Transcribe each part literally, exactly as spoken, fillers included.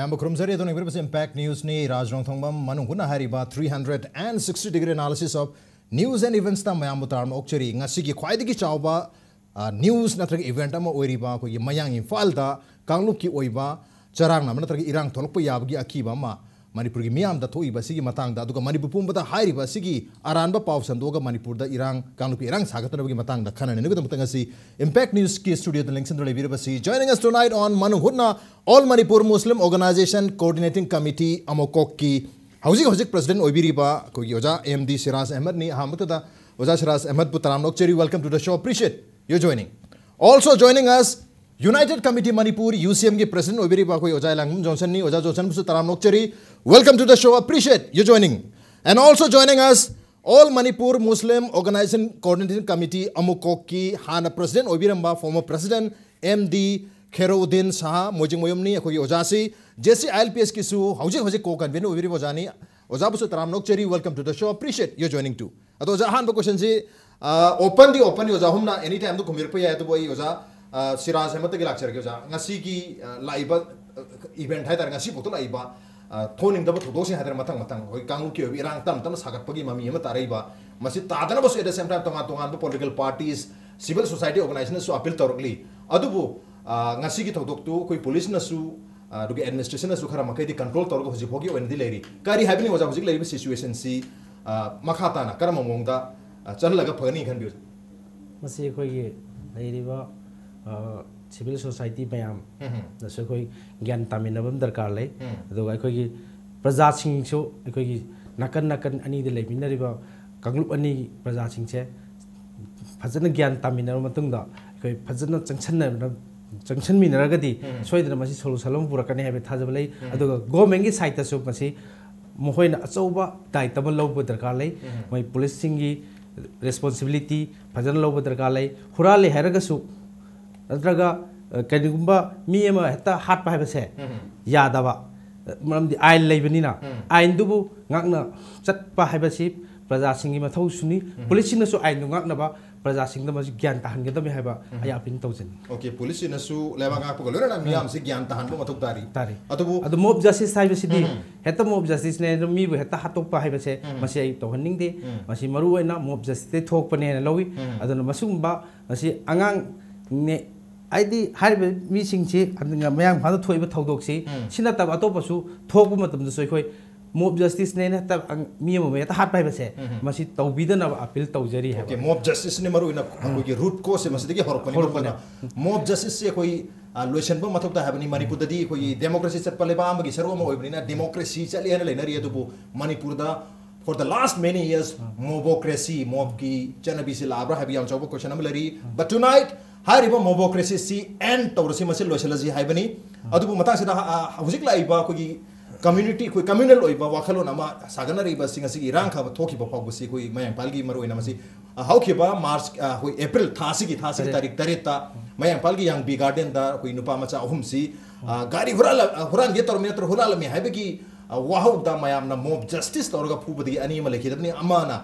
ꯃꯌꯥꯝꯕꯨ ꯈꯨꯔꯨꯝꯖꯔꯤ꯫ ꯑꯗꯣ ꯌꯦꯡꯕꯤꯔꯤꯕꯁꯤ Impact Newsꯅꯤ꯫ ꯔꯥꯖ ꯔꯣꯡꯊꯣꯡꯕꯝ ꯃꯅꯨꯡ ꯍꯨꯠꯅ ꯍꯥꯏꯔꯤꯕ three hundred and sixty degree analysis of news and eventsꯇ ꯃꯌꯥꯝꯕꯨ ꯇꯔꯥꯝꯅ ꯑꯣꯛꯆꯔꯤ꯫ ꯉꯁꯤꯒꯤ ꯈ꯭ꯋꯥꯏꯗꯒꯤ ꯆꯥꯎꯕ, ꯑ, news ꯅꯠꯇ꯭ꯔꯒ event ꯑꯃ ꯑꯣꯏꯔꯤꯕ ꯑꯩꯈꯣꯏꯒꯤ ꯃꯌꯥꯡ ꯏꯝꯐꯥꯜꯗ ꯀꯥꯡꯂꯨꯞꯀꯤ ꯑꯣꯏꯕ ꯆꯔꯥꯡꯅꯕ ꯅꯠꯇ꯭ꯔꯒ ꯏꯔꯥꯡ ꯊꯣꯛꯂꯛꯄ ꯌꯥꯕꯒꯤ ꯑꯀꯤꯕ ꯑꯃ ꯃꯅꯤꯄꯨꯔꯒꯤ ꯃꯤꯌꯥꯝꯗ ꯊꯣꯛꯏꯕ ꯑꯁꯤꯒꯤ ꯃꯇꯥꯡꯗ, ꯑꯗꯨꯒ ꯃꯅꯤꯄꯨꯔ ꯄꯨꯝꯕꯗ ꯍꯥꯏꯔꯤꯕ ꯑꯁꯤꯒꯤ ꯑꯔꯥꯟꯕ ꯄꯥꯎ ꯁꯟꯗꯣꯛꯑꯒ ꯃꯅꯤꯄꯨꯔꯗ ꯏꯔꯥꯡ, ꯀꯥꯡꯂꯨꯞꯀꯤ ꯏꯔꯥꯡ ꯁꯥꯒꯠꯇꯅꯕꯒꯤ ꯃꯇꯥꯡꯗ ꯈꯟꯅ ꯅꯩꯅꯕꯒꯤꯗꯃꯛꯇ ꯉꯁꯤ Impact Newsꯀꯤ studioꯗ ꯂꯦꯡꯁꯤꯟꯗꯨꯅ ꯂꯩꯕꯤꯔꯤꯕꯁꯤ, joining us tonight on ꯃꯅꯨꯡ ꯍꯨꯠꯅ, All Manipur Muslim Organization Coordinating Committee ꯑꯃꯣꯀꯣꯛꯀꯤ ꯍꯧꯖꯤꯛ ꯍꯧꯖꯤꯛ president ꯑꯣꯏꯕꯤꯔꯤꯕ ꯑꯩꯈꯣꯏꯒꯤ ꯑꯣꯖꯥ M D ꯁꯤꯔꯥꯖ ꯑꯍꯃꯗꯅꯤ꯫ ꯑꯍꯥꯟꯕꯗ ꯑꯣꯖꯥ ꯁꯤꯔꯥꯖ ꯑꯍꯃꯗꯕꯨ ꯇꯔꯥꯝꯅ ꯑꯣꯛꯆꯔꯤ꯫ Welcome to the show, appreciate your joining. Also joining us, United Committee Manipur, UCMꯒꯤ president ꯑꯣꯏꯕꯤꯔꯤꯕ ꯑꯩꯈꯣꯏ ꯑꯣꯖꯥ ꯏꯂꯥꯡꯕꯝ ꯖꯣꯟꯁꯟꯅꯤ꯫ ꯑꯣꯖꯥ ꯖꯣꯟꯁꯟꯕꯨꯁꯨ ꯇꯔꯥꯝꯅ ꯑꯣꯛꯆꯔꯤ꯫ Welcome to the show, appreciate your joining. And also joining us, All Manipur Muslim Organization Coordinating Committee ꯑꯃꯨꯀꯣꯛꯀꯤ ꯍꯥꯟꯅ president ꯑꯣꯏꯕꯤꯔꯝꯕ former president M D ꯈꯦꯔꯣꯗꯤꯟ ꯁꯍꯥ, ꯃꯣꯏꯖꯤꯡ ꯃꯌꯨꯝꯅꯤ ꯑꯩꯈꯣꯏꯒꯤ ꯑꯣꯖꯥꯁꯤ꯫ JCILPSꯀꯤꯁꯨ ꯍꯧꯖꯤꯛ ꯍꯧꯖꯤꯛ co-convener ꯑꯣꯏꯕꯤꯔꯤꯕ ꯑꯣꯖꯥꯅꯤ꯫ ꯑꯣꯖꯥꯕꯨꯁꯨ ꯇꯔꯥꯝꯅ ꯑꯣꯛꯆꯔꯤ꯫ Welcome to the show, appreciate your joining too. ꯑꯗꯣ ꯑꯣꯖꯥ, ꯑꯍꯥꯟꯕ questionꯁꯤ, ꯑ, openꯗꯤ openꯅꯤ, ꯑꯣꯖꯥ ꯑꯍꯨꯝꯅ any timeꯗ ꯈꯨꯝꯕꯤꯔꯛꯄ ꯌꯥꯏ꯫ ꯑꯗꯨꯕꯨ ꯑꯩ ꯑꯣꯖꯥ, ꯑ, ꯁꯤꯔꯥꯖ ꯑꯍꯃꯗꯇꯒꯤ ꯂꯥꯛꯆꯔꯒꯦ꯫ ꯑꯣꯖꯥ, ꯉꯁꯤꯒꯤ, ꯑ, ꯂꯥꯛꯏꯕ, ꯑ, event ꯍꯥꯏꯇꯥꯔꯦ, ꯉꯁꯤ ꯐꯥꯎꯗ ꯂꯥꯛꯏꯕ, ꯑ, ꯊꯣꯛꯅꯤꯡꯗꯕ ꯊꯧꯗꯣꯛꯁꯤꯡ ꯍꯥꯏꯇꯥꯔꯦ, ꯃꯊꯪ ꯃꯊꯪ ꯑꯩꯈꯣꯏ ꯀꯥꯡꯂꯨꯞꯀꯤ ꯑꯣꯏꯕ ꯏꯔꯥꯡ ꯇꯞꯅ ꯇꯞꯅ ꯁꯥꯒꯠꯄꯒꯤ ꯃꯃꯤ ꯑꯃ ꯇꯥꯔꯛꯏꯕ, ꯃꯁꯤ ꯇꯥꯗꯅꯕꯁꯨ at the same time ꯇꯣꯉꯥꯟ ꯇꯣꯉꯥꯟꯕ political parties, civil society organizationꯅꯁꯨ appeal ꯇꯧꯔꯛꯂꯤ꯫ ꯑꯗꯨꯕꯨ, ꯑ, ꯉꯁꯤꯒꯤ ꯊꯧꯗꯣꯛꯇꯨ ꯑꯩꯈꯣꯏ policeꯅꯁꯨ, ꯑ, ꯑꯗꯨꯒ administrationꯅꯁꯨ ꯈꯔ ꯃꯈꯩꯗꯤ control ꯇꯧꯔꯒ ꯍꯧꯖꯤꯛ ꯐꯥꯎꯒꯤ ꯑꯣꯏꯅꯗꯤ ꯂꯩꯔꯤ꯫ ꯀꯔꯤ ꯍꯥꯏꯕꯤꯅꯤꯡꯉꯤ ꯑꯣꯖꯥ, ꯍꯧꯖꯤꯛ ꯂꯩꯔꯤꯕ situationꯁꯤ, ꯑ, ꯃꯈꯥ ꯇꯥꯅ ꯀꯔꯝꯕ ꯃꯑꯣꯡꯗ, ꯑ, ꯆꯠꯍꯜꯂꯒ ꯐꯒꯅꯤ ꯈꯟꯕꯤ ꯑꯣꯖꯥ? ꯃꯁꯤ ꯑꯩꯈꯣꯏꯒꯤ ꯂꯩꯔꯤꯕ, ꯑ, civil society ꯃꯌꯥꯝ ꯎꯝ꯫ ꯗꯁꯨ ꯑꯩꯈꯣꯏ ꯒ꯭ꯌꯥꯟ ꯇꯥꯃꯤꯟꯅꯕ ꯑꯃ ꯗꯔꯀꯥꯔ ꯂꯩ꯫ ꯎꯝ꯫ ꯑꯗꯨꯒ ꯑꯩꯈꯣꯏꯒꯤ ꯄ꯭ꯔꯖꯥꯁꯤꯡꯁꯨ, ꯑꯩꯈꯣꯏꯒꯤ ꯅꯥꯀꯟ ꯅꯥꯀꯟ ꯑꯅꯤꯗ ꯂꯩꯃꯤꯟꯅꯔꯤꯕ ꯀꯥꯡꯂꯨꯞ ꯑꯅꯤꯒꯤ ꯄ꯭ꯔꯖꯥꯁꯤꯡꯁꯦ ꯐꯖꯅ ꯒ꯭ꯌꯥꯟ ꯇꯥꯃꯤꯟꯅꯔꯕ ꯃꯇꯨꯡꯗ, ꯑꯩꯈꯣꯏ ꯐꯖꯅ ꯆꯪꯁꯟꯅ-, ꯆꯪꯁꯟꯃꯤꯟꯅꯔꯒꯗꯤ ꯎꯝ꯫ ꯁꯣꯏꯗꯅ ꯃꯁꯤ solution ꯑꯃ ꯄꯨꯔꯛꯀꯅꯤ ꯍꯥꯏꯕ ꯊꯥꯖꯕ ꯂꯩ꯫ ꯎꯝ꯫ ꯑꯗꯨꯒ governmentꯀꯤ sideꯇꯁꯨ ꯃꯁꯤ ꯃꯈꯣꯏꯅ ꯑꯆꯧꯕ ꯗꯥꯏꯇ ꯑꯃ ꯂꯧꯕ ꯗꯔꯀꯥꯔ ꯂꯩ꯫ ꯎꯝ꯫ ꯃꯣꯏ policeꯁꯤꯡꯒꯤ responsibility ꯐꯖꯅ ꯂꯧꯕ ꯗꯔꯀꯥꯔ ꯂꯩ꯫ ꯍꯨꯔꯥꯜꯂꯦ ꯍꯥꯏꯔꯒꯁꯨ, ꯅꯠꯇ꯭ꯔꯒ, ꯑ, ꯀꯔꯤꯒꯨꯝꯕ ꯃꯤ ꯑꯃ ꯍꯦꯛꯇ ꯍꯥꯠꯄ ꯍꯥꯏꯕꯁꯦ ꯎꯝ꯫ ꯌꯥꯗꯕ, ꯃꯔꯝꯗꯤ ꯑꯥꯏꯟ ꯂꯩꯕꯅꯤꯅ꯫ ꯎꯝ꯫ ꯑꯥꯏꯟꯗꯨꯕꯨ ꯉꯥꯛꯅ ꯆꯠꯄ ꯍꯥꯏꯕꯁꯤ ꯄ꯭ꯔꯖꯥꯁꯤꯡꯒꯤ ꯃꯊꯧꯁꯨꯅꯤ꯫ ꯄꯨꯂꯤꯁꯁꯤꯡꯅꯁꯨ ꯑꯥꯏꯟꯗꯨ ꯉꯥꯛꯅꯕ ꯄ꯭ꯔꯖꯥꯁꯤꯡꯗ ꯃꯁꯤ ꯒ꯭ꯌꯥꯟ ꯇꯥꯍꯟꯒꯗꯕꯅꯤ ꯍꯥꯏꯕ ꯑꯩ ꯑꯥꯄꯤꯜ ꯇꯧꯖꯅꯤꯡꯏ꯫ ꯑꯣꯀꯦ, ꯄꯨꯂꯤꯁꯁꯤꯡꯅꯁꯨ ꯂꯩꯕꯥꯛ ꯉꯥꯛꯄꯒ ꯂꯣꯏꯅꯅ ꯃꯤꯌꯥꯝꯁꯤ ꯒ꯭ꯌꯥꯟ ꯇꯥꯍꯟꯕ ꯃꯊꯧ ꯇꯥꯔꯤ꯫ ꯇꯥꯔꯤ꯫ ꯑꯗꯨꯕꯨ ꯑꯗꯨ ꯃꯣꯕ ꯖꯁꯇꯤꯁ ꯍꯥꯏꯕꯁꯤꯗꯤ ꯍꯦꯛꯇ ꯃꯣꯕ ꯖꯁꯇꯤꯁꯅꯦ ꯑꯗꯨꯝ ꯃꯤꯕꯨ ꯍꯦꯛꯇ ꯍꯥꯠꯇꯣꯛꯄ ꯍꯥꯏꯕꯁꯦ ꯃꯁꯤ ꯑꯩ ꯇꯧꯍꯟꯅꯤꯡꯗꯦ꯫ ꯃꯁꯤ ꯃꯔꯨꯑꯣꯏꯅ ꯃꯣꯕ ꯖꯁꯇꯤꯁꯇꯩ ꯊꯣꯛꯄꯅꯦꯅ ꯂꯧꯏ꯫ ꯑꯗꯨꯅ ꯃꯁꯤꯒꯨꯝꯕ ꯃꯁꯤ ꯑꯉꯥꯡꯅꯦ ꯍꯥꯏꯗꯤ ꯍꯥꯏꯔꯤꯕ ꯃꯤꯁꯤꯡꯁꯤ ꯑꯗꯨꯅ ꯃꯌꯥꯡ ꯏꯝꯐꯥꯜꯗ ꯊꯣꯛꯏꯕ ꯊꯧꯗꯣꯛꯁꯤ ꯁꯤ ꯅꯠꯇꯕ ꯑꯇꯣꯞꯄꯁꯨ ꯊꯣꯛꯄ ꯃꯇꯝꯗꯁꯨ ꯑꯩꯈꯣꯏ ꯃꯣꯕ ꯖꯁꯇꯤꯁꯅꯦꯅ ꯍꯦꯛꯇ ꯑꯪ-, ꯃꯤ ꯑꯃꯕꯨ ꯍꯦꯛꯇ ꯍꯥꯠꯄ ꯍꯥꯏꯕꯁꯦ ꯃꯁꯤ ꯇꯧꯕꯤꯗꯅꯕ ꯑꯥꯄꯤꯜ ꯇꯧꯖꯔꯤ ꯍꯥꯏꯕ꯫ ꯑꯣꯀꯦ, ꯃꯣꯕ ꯖꯁꯇꯤꯁꯅꯤ ꯃꯔꯨꯑꯣꯏꯅ ꯑꯩꯈꯣꯏꯒꯤ ꯔꯨꯠ ꯀꯣꯁꯁꯦ ꯃꯁꯤꯗꯒꯤ ꯍꯧꯔꯛꯄꯅꯤ꯫ ꯍꯧꯔꯛꯄꯅꯦ꯫ ꯃꯔꯨꯑꯣꯏꯅ ꯃꯣꯕ ꯖꯁꯇꯤꯁꯁꯦ ꯑꯩꯈꯣꯏ, ꯑ, ꯂꯣꯏꯁꯤꯟꯕ ꯃꯊꯧ ꯇꯥꯏ ꯍꯥꯏꯕꯅꯤ꯫ ꯃꯅꯤꯄꯨꯔꯗꯗꯤ ꯑꯩꯈꯣꯏꯒꯤ ꯗꯦꯃꯣꯀ꯭ꯔꯦꯁꯤ ꯆꯠꯄ ꯂꯩꯕꯥꯛ ꯑꯃꯒꯤ ꯁꯔꯨꯛ ꯑꯃ ꯑꯣꯏꯕꯅꯤꯅ ꯗꯦꯃꯣꯀ꯭ꯔꯦꯁꯤ ꯆꯠꯂꯦꯅ ꯂꯩꯅꯔꯤ꯫ ꯑꯗꯨꯕꯨ ꯃꯅꯤꯄꯨꯔꯗ for the last many years ꯃꯣꯕꯣꯀ꯭ꯔꯦꯁꯤ, ꯃꯣꯕꯀꯤ ꯆꯠꯅꯕꯤꯁꯤ ꯂꯥꯛꯑꯕ꯭ꯔꯥ ꯍꯥꯏꯕ ꯌꯥꯝ ꯆꯥꯎꯕ ꯀꯣꯏꯁꯟ ꯑꯃ ꯂꯩꯔꯤ꯫ But tonight ꯍꯥꯏꯔꯤꯕ ꯃꯣꯕꯣꯀ꯭ꯔꯦꯁꯤꯁꯤ ꯑꯦꯟ ꯇꯧꯔꯁꯤ, ꯃꯁꯤ ꯂꯣꯏꯁꯤꯜꯂꯁꯤ ꯍꯥꯏꯕꯅꯤ꯫ ꯑꯗꯨꯕꯨ ꯃꯇꯥꯡꯁꯤꯗ, ꯑ, ꯍꯧꯖꯤꯛ ꯂꯥꯛꯏꯕ ꯑꯩꯈꯣꯏꯒꯤ ꯀꯝꯃ꯭ꯌꯨꯅꯤꯇꯤ, ꯑꯩꯈꯣꯏ ꯀꯝꯃ꯭ꯌꯨꯅꯦꯜ ꯑꯣꯏꯕ ꯋꯥꯈꯜꯂꯣꯟ ꯑꯃ ꯁꯥꯒꯠꯅꯔꯤꯕꯁꯤ ꯉꯁꯤꯒꯤ ꯏꯔꯥꯡ ꯈꯕ ꯊꯣꯛꯈꯤꯕ ꯐꯥꯎꯕꯁꯤ ꯑꯩꯈꯣꯏ ꯃꯌꯥꯡ ꯏꯝꯐꯥꯜꯒꯤ ꯃꯔꯨꯑꯣꯏꯅ ꯃꯁꯤ, ꯑ, ꯍꯧꯈꯤꯕ ꯃꯥꯔꯆ, ꯑ, ꯑꯩꯈꯣꯏ ꯑꯦꯄ꯭ꯔꯤꯜ ꯊꯥꯁꯤꯒꯤ, ꯊꯥꯁꯤꯒꯤ ꯇꯔꯦꯠ꯫ ꯇꯥꯔꯤꯛ ꯇꯔꯦꯠꯇ ꯃꯌꯥꯡ ꯏꯝꯐꯥꯜꯒꯤ ꯌꯥꯡꯕꯤ ꯒꯥꯔꯗꯦꯟꯗ ꯑꯩꯈꯣꯏ ꯅꯨꯄꯥ ꯃꯆꯥ ꯑꯍꯨꯝꯁꯤ, ꯑ, ꯒꯥꯔꯤ ꯍꯨꯔꯥꯜꯂ-, ꯑ, ꯍꯨꯔꯥꯟꯒꯦ ꯇꯧꯔꯝꯃꯤ ꯅꯠꯇ꯭ꯔ ꯍꯨꯔꯥꯜꯂꯝꯃꯤ ꯍꯥꯏꯕꯒꯤ, ꯑ, ꯋꯥꯍꯧꯗ ꯃꯌꯥꯝꯅ ꯃꯣꯕ ꯖꯁꯇꯤꯁ ꯇꯧꯔꯒ ꯐꯨꯕꯗꯒꯤ ꯑꯅꯤ ꯑꯃ ꯂꯩꯈꯤꯗꯕꯅꯤ꯫ ꯑꯃꯅ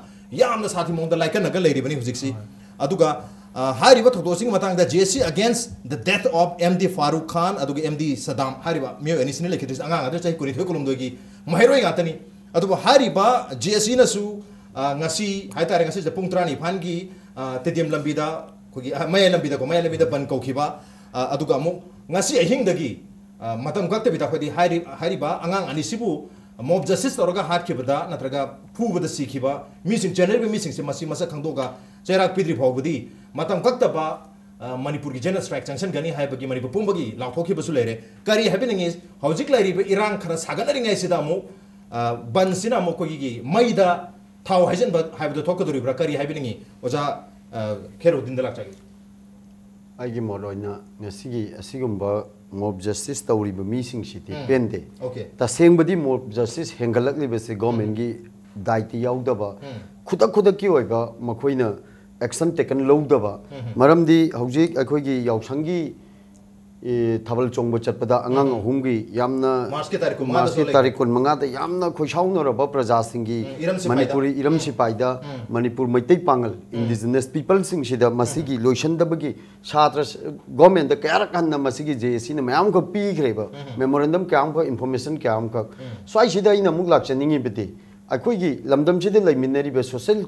ꯌꯥꯝꯅ ꯁꯥꯊꯤ ꯃꯑꯣꯡꯗ ꯂꯥꯏꯀꯠꯅꯒ ꯂꯩꯔꯤꯕꯅꯤ ꯍꯧꯖꯤꯛꯁꯤ꯫ ꯑꯗꯨꯒ, ꯑ, ꯍꯥꯏꯔꯤꯕ ꯊꯧꯗꯣꯛꯁꯤꯡꯒꯤ ꯃꯇꯥꯡꯗ J S C against the death of M D Farooq Khan ꯑꯗꯨꯒ M D Saddam ꯍꯥꯏꯔꯤꯕ ꯃꯤꯑꯣꯏ ꯑꯅꯤꯁꯤꯅ ꯂꯩꯈꯤꯗ꯭ꯔꯤꯁꯦ ꯑꯉꯥꯡ ꯉꯥꯛꯇ, ꯆꯍꯤ ꯀꯨꯟꯅꯤꯊꯣꯏ ꯀꯨꯟꯍꯨꯝꯗꯣꯏꯒꯤ ꯃꯍꯩꯔꯣꯏ ꯉꯥꯛꯇꯅꯤ꯫ ꯑꯗꯨꯕꯨ ꯍꯥꯏꯔꯤꯕ ꯖꯦ ꯑꯦꯁ ꯁꯤꯅꯁꯨ, ꯑ, ꯉꯁꯤ ꯍꯥꯏꯇꯥꯔꯦ, ꯉꯁꯤꯁꯦ ꯄꯨꯡ ꯇꯔꯥꯅꯤꯄꯥꯟꯒꯤ, ꯑ, ꯇꯦꯗꯤꯌꯝ ꯂꯝꯕꯤꯗ ꯑꯩꯈꯣꯏꯒꯤ, ꯑ, ꯃꯌꯥꯏ ꯂꯝꯕꯤꯗꯀꯣ, ꯃꯌꯥꯏ ꯂꯝꯕꯤꯗ ꯕꯟ ꯀꯧꯈꯤꯕ, ꯑ, ꯑꯗꯨꯒ ꯑꯃꯨꯛ ꯉꯁꯤ ꯑꯍꯤꯡꯗꯒꯤ, ꯑ, ꯃꯇꯝ ꯀꯛꯇꯕꯤꯗ ꯑꯩꯈꯣꯏꯗꯤ ꯍꯥꯏꯔꯤ-, ꯍꯥꯏꯔꯤꯕ ꯑꯉꯥꯡ ꯑꯅꯤꯁꯤꯕꯨ ꯃꯣꯕ ꯖꯁꯇꯤꯁ ꯇꯧꯔꯒ ꯍꯥꯠꯈꯤꯕꯗ ꯅꯠꯇ꯭ꯔꯒ ꯐꯨꯕꯗ ꯁꯤꯈꯤꯕ ꯃꯤꯁꯤꯡ, ꯆꯦꯟꯅꯔꯤꯕ ꯃꯤꯁꯤꯡꯁꯦ ꯃꯁꯤ ꯃꯁꯛ ꯈꯪꯗꯣꯛꯑꯒ ꯆꯩꯔꯥꯛ ꯄꯤꯗ꯭ꯔꯤ ꯐꯥꯎꯕꯗꯤ ꯃꯇꯝ ꯀꯛꯇꯕ, ꯑ, ꯃꯅꯤꯄꯨꯔꯒꯤ ꯖꯦꯅꯔꯦꯜ ꯁ꯭ꯇ꯭ꯔꯥꯏꯛ ꯆꯪꯁꯤꯟꯒꯅꯤ ꯍꯥꯏꯕꯒꯤ ꯃꯅꯤꯄꯨꯔ ꯄꯨꯝꯕꯒꯤ ꯂꯥꯎꯊꯣꯛꯈꯤꯕꯁꯨ ꯂꯩꯔꯦ꯫ ꯀꯔꯤ ꯍꯥꯏꯕꯤꯅꯤꯡꯉꯤ? ꯍꯧꯖꯤꯛ ꯂꯩꯔꯤꯕ ꯏꯔꯥꯡ ꯈꯔ ꯁꯥꯒꯠꯅꯔꯤꯉꯩꯁꯤꯗ ꯑꯃꯨꯛ, ꯑ, ꯕꯟꯁꯤꯅ ꯑꯃꯨꯛ ꯑꯩꯈꯣꯏꯒꯤ ꯃꯩꯗ ꯊꯥꯎ ꯍꯩꯖꯤꯟꯕ ꯍꯥꯏꯕꯗꯨ ꯊꯣꯛꯀꯗꯧꯔꯤꯕ꯭ꯔꯥ? ꯀꯔꯤ ꯍꯥꯏꯕꯤꯅꯤꯡꯉꯤ? ꯑꯣꯖꯥ, ꯑ, ꯈꯦꯔꯨꯗꯤꯟꯗ ꯂꯥꯛꯆꯒꯦ꯫ ꯑꯩꯒꯤ ꯃꯣꯠ ꯑꯣꯏꯅ ꯉꯁꯤꯒꯤ ꯑꯁꯤꯒꯨꯝꯕ ꯃꯣꯕ ꯖꯁꯇꯤꯁ ꯇꯧꯔꯤꯕ ꯃꯤꯁꯤꯡꯁꯤꯗꯤ ꯄꯦꯟꯗꯦ꯫ ꯑꯣꯀꯦ꯫ ꯇꯁꯦꯡꯕꯗꯤ ꯃꯣꯕ ꯖꯁꯇꯤꯁ ꯍꯦꯟꯒꯠꯂꯛꯂꯤꯕꯁꯤ ꯒꯣꯔꯃꯦꯟꯒꯤ ꯗꯥꯏꯇꯤ ꯌꯥꯎꯗꯕ, ꯈꯨꯗꯛ ꯈꯨꯗꯛꯀꯤ ꯑꯣꯏꯕ ꯃꯈꯣꯏꯅ ꯑꯦꯛꯁꯟ ꯇꯦꯀꯟ ꯂꯧꯗꯕ꯫ ꯃꯔꯝꯗꯤ ꯍꯧꯖꯤꯛ ꯑꯩꯈꯣꯏꯒꯤ ꯌꯥꯎꯁꯪꯒꯤ ꯑꯦ, ꯊꯥꯕꯜ ꯆꯣꯡꯕ ꯆꯠꯄꯗ ꯑꯉꯥꯡ ꯑꯍꯨꯝꯒꯤ ꯌꯥꯝꯅ March ꯀꯤ ꯇꯥꯔꯤꯛ ꯀꯨꯟꯃꯉꯥꯗꯁꯨ ꯃꯥꯔꯆꯀꯤ ꯂꯩ꯫ ꯇꯥꯔꯤꯛ ꯀꯨꯟꯃꯉꯥꯗ ꯌꯥꯝꯅ ꯈꯣꯏꯁꯥꯎꯅꯔꯕ ꯄ꯭ꯔꯖꯥꯁꯤꯡꯒꯤ ꯎꯝ, ꯏꯔꯝ ꯁꯤꯐꯥꯏꯗ꯫ ꯃꯅꯤꯄꯨꯔꯤ ꯏꯔꯝ ꯁꯤꯐꯥꯏꯗ ꯃꯅꯤꯄꯨꯔ ꯃꯩꯇꯩ ꯄꯥꯉꯜ indigenous peopleꯁꯤꯡꯁꯤꯗ ꯃꯁꯤꯒꯤ ꯂꯣꯏꯁꯤꯟꯗꯕꯒꯤ ꯁꯥꯇ꯭ꯔ ꯒꯣꯔꯃꯦꯟꯗ ꯀꯌꯥꯔꯛ ꯍꯟꯅ ꯃꯁꯤꯒꯤ ꯖꯦ ꯑꯦ ꯁꯤꯅ ꯃꯌꯥꯝ ꯑꯃꯈꯛ ꯄꯤꯈ꯭ꯔꯦꯕ꯫ Memorandum ꯀꯌꯥ ꯑꯃꯈꯛ, information ꯀꯌꯥ ꯑꯃꯈꯛ꯫ ꯁ꯭ꯋꯥꯏꯁꯤꯗ ꯑꯩꯅ ꯑꯃꯨꯛ ꯂꯥꯛꯆꯅꯤꯡꯉꯤꯕꯗꯤ ꯑꯩꯈꯣꯏꯒꯤ ꯂꯝꯗꯝꯁꯤꯗ ꯂꯩꯃꯤꯟꯅꯔꯤꯕ social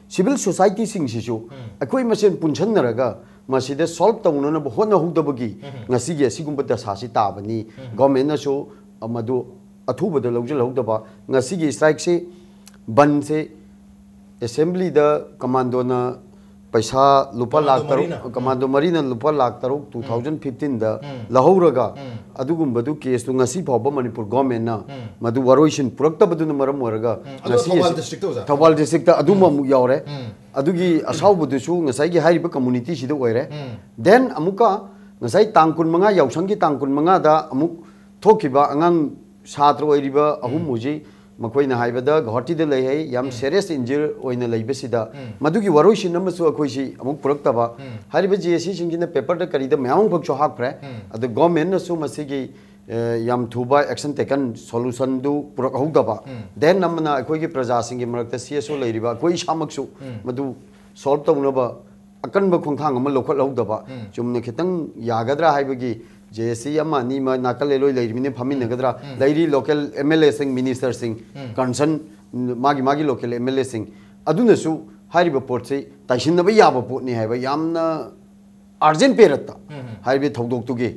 civil societyꯁꯤꯡꯁꯤꯁꯨ ꯑꯩꯈꯣꯏ ꯃꯁꯦꯟ ꯄꯨꯟꯁꯟꯅꯔꯒ ꯃꯁꯤꯗ solve ꯇꯧꯅꯅꯕ ꯍꯣꯠꯅꯍꯧꯗꯕꯒꯤ ꯉꯁꯤꯒꯤ ꯑꯁꯤꯒꯨꯝꯕ ꯗꯁꯥꯁꯤ ꯇꯥꯕꯅꯤ꯫ ꯒꯣꯔꯃꯦꯟꯅꯁꯨ ꯃꯗꯨ ꯑꯊꯨꯕꯗ ꯂꯧꯁꯤꯜꯍꯧꯗꯕ, ꯉꯁꯤꯒꯤ strikeꯁꯤ, ꯕꯟꯁꯦ, assemblyꯗ commandoꯅ ꯄꯩꯁꯥ ꯂꯨꯄꯥ ꯂꯥꯈ ꯇꯔꯨꯛ, ꯃꯔꯤꯅ꯫ Commando ꯃꯔꯤꯅ ꯂꯨꯄꯥ ꯂꯥꯈ ꯇꯔꯨꯛ two thousand fifteenꯗ ꯂꯧꯍꯧꯔꯒ ꯑꯗꯨꯒꯨꯝꯕꯗꯨ caseꯇꯨ ꯉꯁꯤ ꯐꯥꯎꯕ ꯃꯅꯤꯄꯨꯔ ꯒꯣꯔꯃꯦꯟꯅ ꯃꯗꯨ ꯋꯥꯔꯣꯏꯁꯤꯟ ꯄꯨꯔꯛꯇꯕꯗꯨꯅ ꯃꯔꯝ ꯑꯣꯏꯔꯒ ꯑꯗꯣ ꯉꯁꯤ ꯊꯧꯕꯥꯜ ꯑꯁꯤ districtꯇ, ꯑꯣꯖꯥ? ꯊꯧꯕꯥꯜ districtꯇ ꯑꯗꯨꯃ ꯑꯃꯨꯛ ꯌꯥꯎꯔꯦ꯫ ꯑꯗꯨꯒꯤ ꯑꯁꯥꯎꯕꯗꯨꯁꯨ ꯉꯁꯥꯏꯒꯤ ꯍꯥꯏꯔꯤꯕ communityꯁꯤꯗ ꯑꯣꯏꯔꯦ꯫ Then ꯑꯃꯨꯛꯀ ꯉꯁꯥꯏ ꯇꯥꯡ ꯀꯨꯟꯃꯉꯥ, ꯌꯥꯎꯁꯪꯒꯤ ꯇꯥꯡ ꯀꯨꯟꯃꯉꯥꯗ ꯑꯃꯨꯛ ꯊꯣꯛꯈꯤꯕ ꯑꯉꯥꯡ ꯁꯥꯇ꯭ꯔ ꯑꯣꯏꯔꯤꯕ ꯑꯍꯨꯝ ꯍꯧꯖꯤꯛ ꯃꯈꯣꯏꯅ ꯍꯥꯏꯕꯗ ꯒꯨꯋꯥꯍꯥꯇꯤꯗ ꯂꯩ ꯍꯥꯏ, ꯌꯥꯝ serious injure ꯑꯣꯏꯅ ꯂꯩꯕꯁꯤꯗ ꯃꯗꯨꯒꯤ ꯋꯥꯔꯣꯏꯁꯤꯟ ꯑꯃꯁꯨ ꯑꯩꯈꯣꯏꯁꯤ ꯑꯃꯨꯛ ꯄꯨꯔꯛꯇꯕ꯫ ꯍꯥꯏꯔꯤꯕ ꯖꯦ ꯑꯦ ꯁꯤꯁꯤꯡꯁꯤꯅ paperꯗ ꯀꯔꯤꯗ ꯃꯌꯥꯝ ꯑꯃꯈꯛꯁꯨ ꯍꯥꯞꯈ꯭ꯔꯦ꯫ ꯑꯗꯨ ꯒꯣꯔꯃꯦꯟꯅꯁꯨ ꯃꯁꯤꯒꯤ ꯑꯦ, ꯌꯥꯝ ꯊꯨꯕ action taken, solutionꯗꯨ ꯄꯨꯔꯛꯍꯧꯗꯕ꯫ Then ꯑꯃꯅ ꯑꯩꯈꯣꯏꯒꯤ ꯄ꯭ꯔꯖꯥꯁꯤꯡꯒꯤ ꯃꯔꯛꯇ C S O ꯂꯩꯔꯤꯕ ꯑꯩꯈꯣꯏ ꯏꯁꯥꯃꯛꯁꯨ ꯃꯗꯨ solve ꯇꯧꯅꯕ ꯑꯀꯟꯕ ꯈꯣꯡꯊꯥꯡ ꯑꯃ ꯂꯧꯈꯠꯍꯧꯗꯕ꯫ ꯆꯨꯝꯅ ꯈꯤꯇꯪ ꯌꯥꯒꯗ꯭ꯔꯥ ꯍꯥꯏꯕꯒꯤ ꯖꯦ ꯑꯦ ꯁꯤ ꯑꯃ ꯑꯅꯤ ꯑꯃ ꯅꯥꯀꯜ ꯂꯦꯂꯣꯏ ꯂꯩꯔꯤꯕꯅꯤ, ꯐꯝꯃꯤꯟꯅꯒꯗ꯭ꯔꯥ? ꯂꯩꯔꯤ local M L Aꯁꯤꯡ, ministerꯁꯤꯡ, concern ꯃꯥꯒꯤ ꯃꯥꯒꯤ local M L Aꯁꯤꯡ ꯑꯗꯨꯅꯁꯨ ꯍꯥꯏꯔꯤꯕ ꯄꯣꯠꯁꯤ ꯇꯥꯏꯁꯤꯟꯅꯕ ꯌꯥꯕ ꯄꯣꯠꯅꯤ ꯍꯥꯏꯕ ꯌꯥꯝꯅ urgent periodꯇ ꯍꯥꯏꯔꯤꯕ ꯊꯧꯗꯣꯛꯇꯨꯒꯤ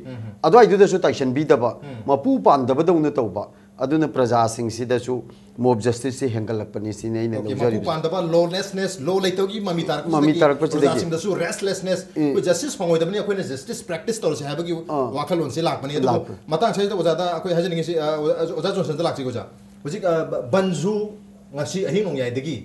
ꯑꯗꯨꯋꯥꯏꯗꯨꯗꯁꯨ ꯇꯥꯏꯁꯟꯕꯤꯗꯕ, ꯃꯄꯨ ꯄꯥꯟꯗꯕꯗꯧꯅ ꯇꯧꯕ, ꯑꯗꯨꯅ ꯄ꯭ꯔꯖꯥꯁꯤꯡꯁꯤꯗꯁꯨ mob justiceꯁꯤ ꯍꯦꯟꯒꯠꯂꯛꯄꯅꯤ ꯁꯤꯅꯤ ꯑꯩꯅ Okay, ꯃꯄꯨ ꯂꯧꯖꯔꯤꯕꯁꯤ꯫ ꯄꯥꯟꯗꯕ, lawlessness, law ꯂꯩꯇꯕꯒꯤ ꯃꯃꯤ ꯇꯥꯔꯛꯄꯁꯤꯗꯒꯤ ꯃꯃꯤ ꯇꯥꯔꯛꯄꯁꯤꯗꯒꯤ꯫ ꯄ꯭ꯔꯖꯥꯁꯤꯡꯗꯁꯨ restlessness, ꯑꯦ꯫ ꯑꯩꯈꯣꯏ justice ꯐꯪꯉꯣꯏꯗꯕꯅꯤ, ꯑꯩꯈꯣꯏꯅ justice practice ꯇꯧꯔꯁꯦ ꯍꯥꯏꯕꯒꯤ ꯑꯥ꯫ ꯋꯥꯈꯜꯂꯣꯟꯁꯦ ꯂꯥꯛꯄꯅꯤ꯫ ꯑꯗꯨꯕꯨ ꯂꯥꯛꯄꯅꯤ꯫ ꯃꯇꯥꯡ ꯑꯁꯤꯗ ꯑꯣꯖꯥꯗ ꯑꯩꯈꯣꯏ ꯍꯥꯏꯖꯅꯤꯡꯉꯤꯁꯤ, ꯑ, ꯑꯣꯖꯥ ꯖꯣꯟꯁꯟꯗ ꯂꯥꯛꯆꯒꯦ ꯑꯣꯖꯥ꯫ ꯍꯧꯖꯤꯛ, ꯑ, ꯕ-, ꯕꯟꯖꯨ ꯉꯁꯤ ꯑꯍꯤꯡ ꯅꯣꯡꯌꯥꯏꯗꯒꯤ,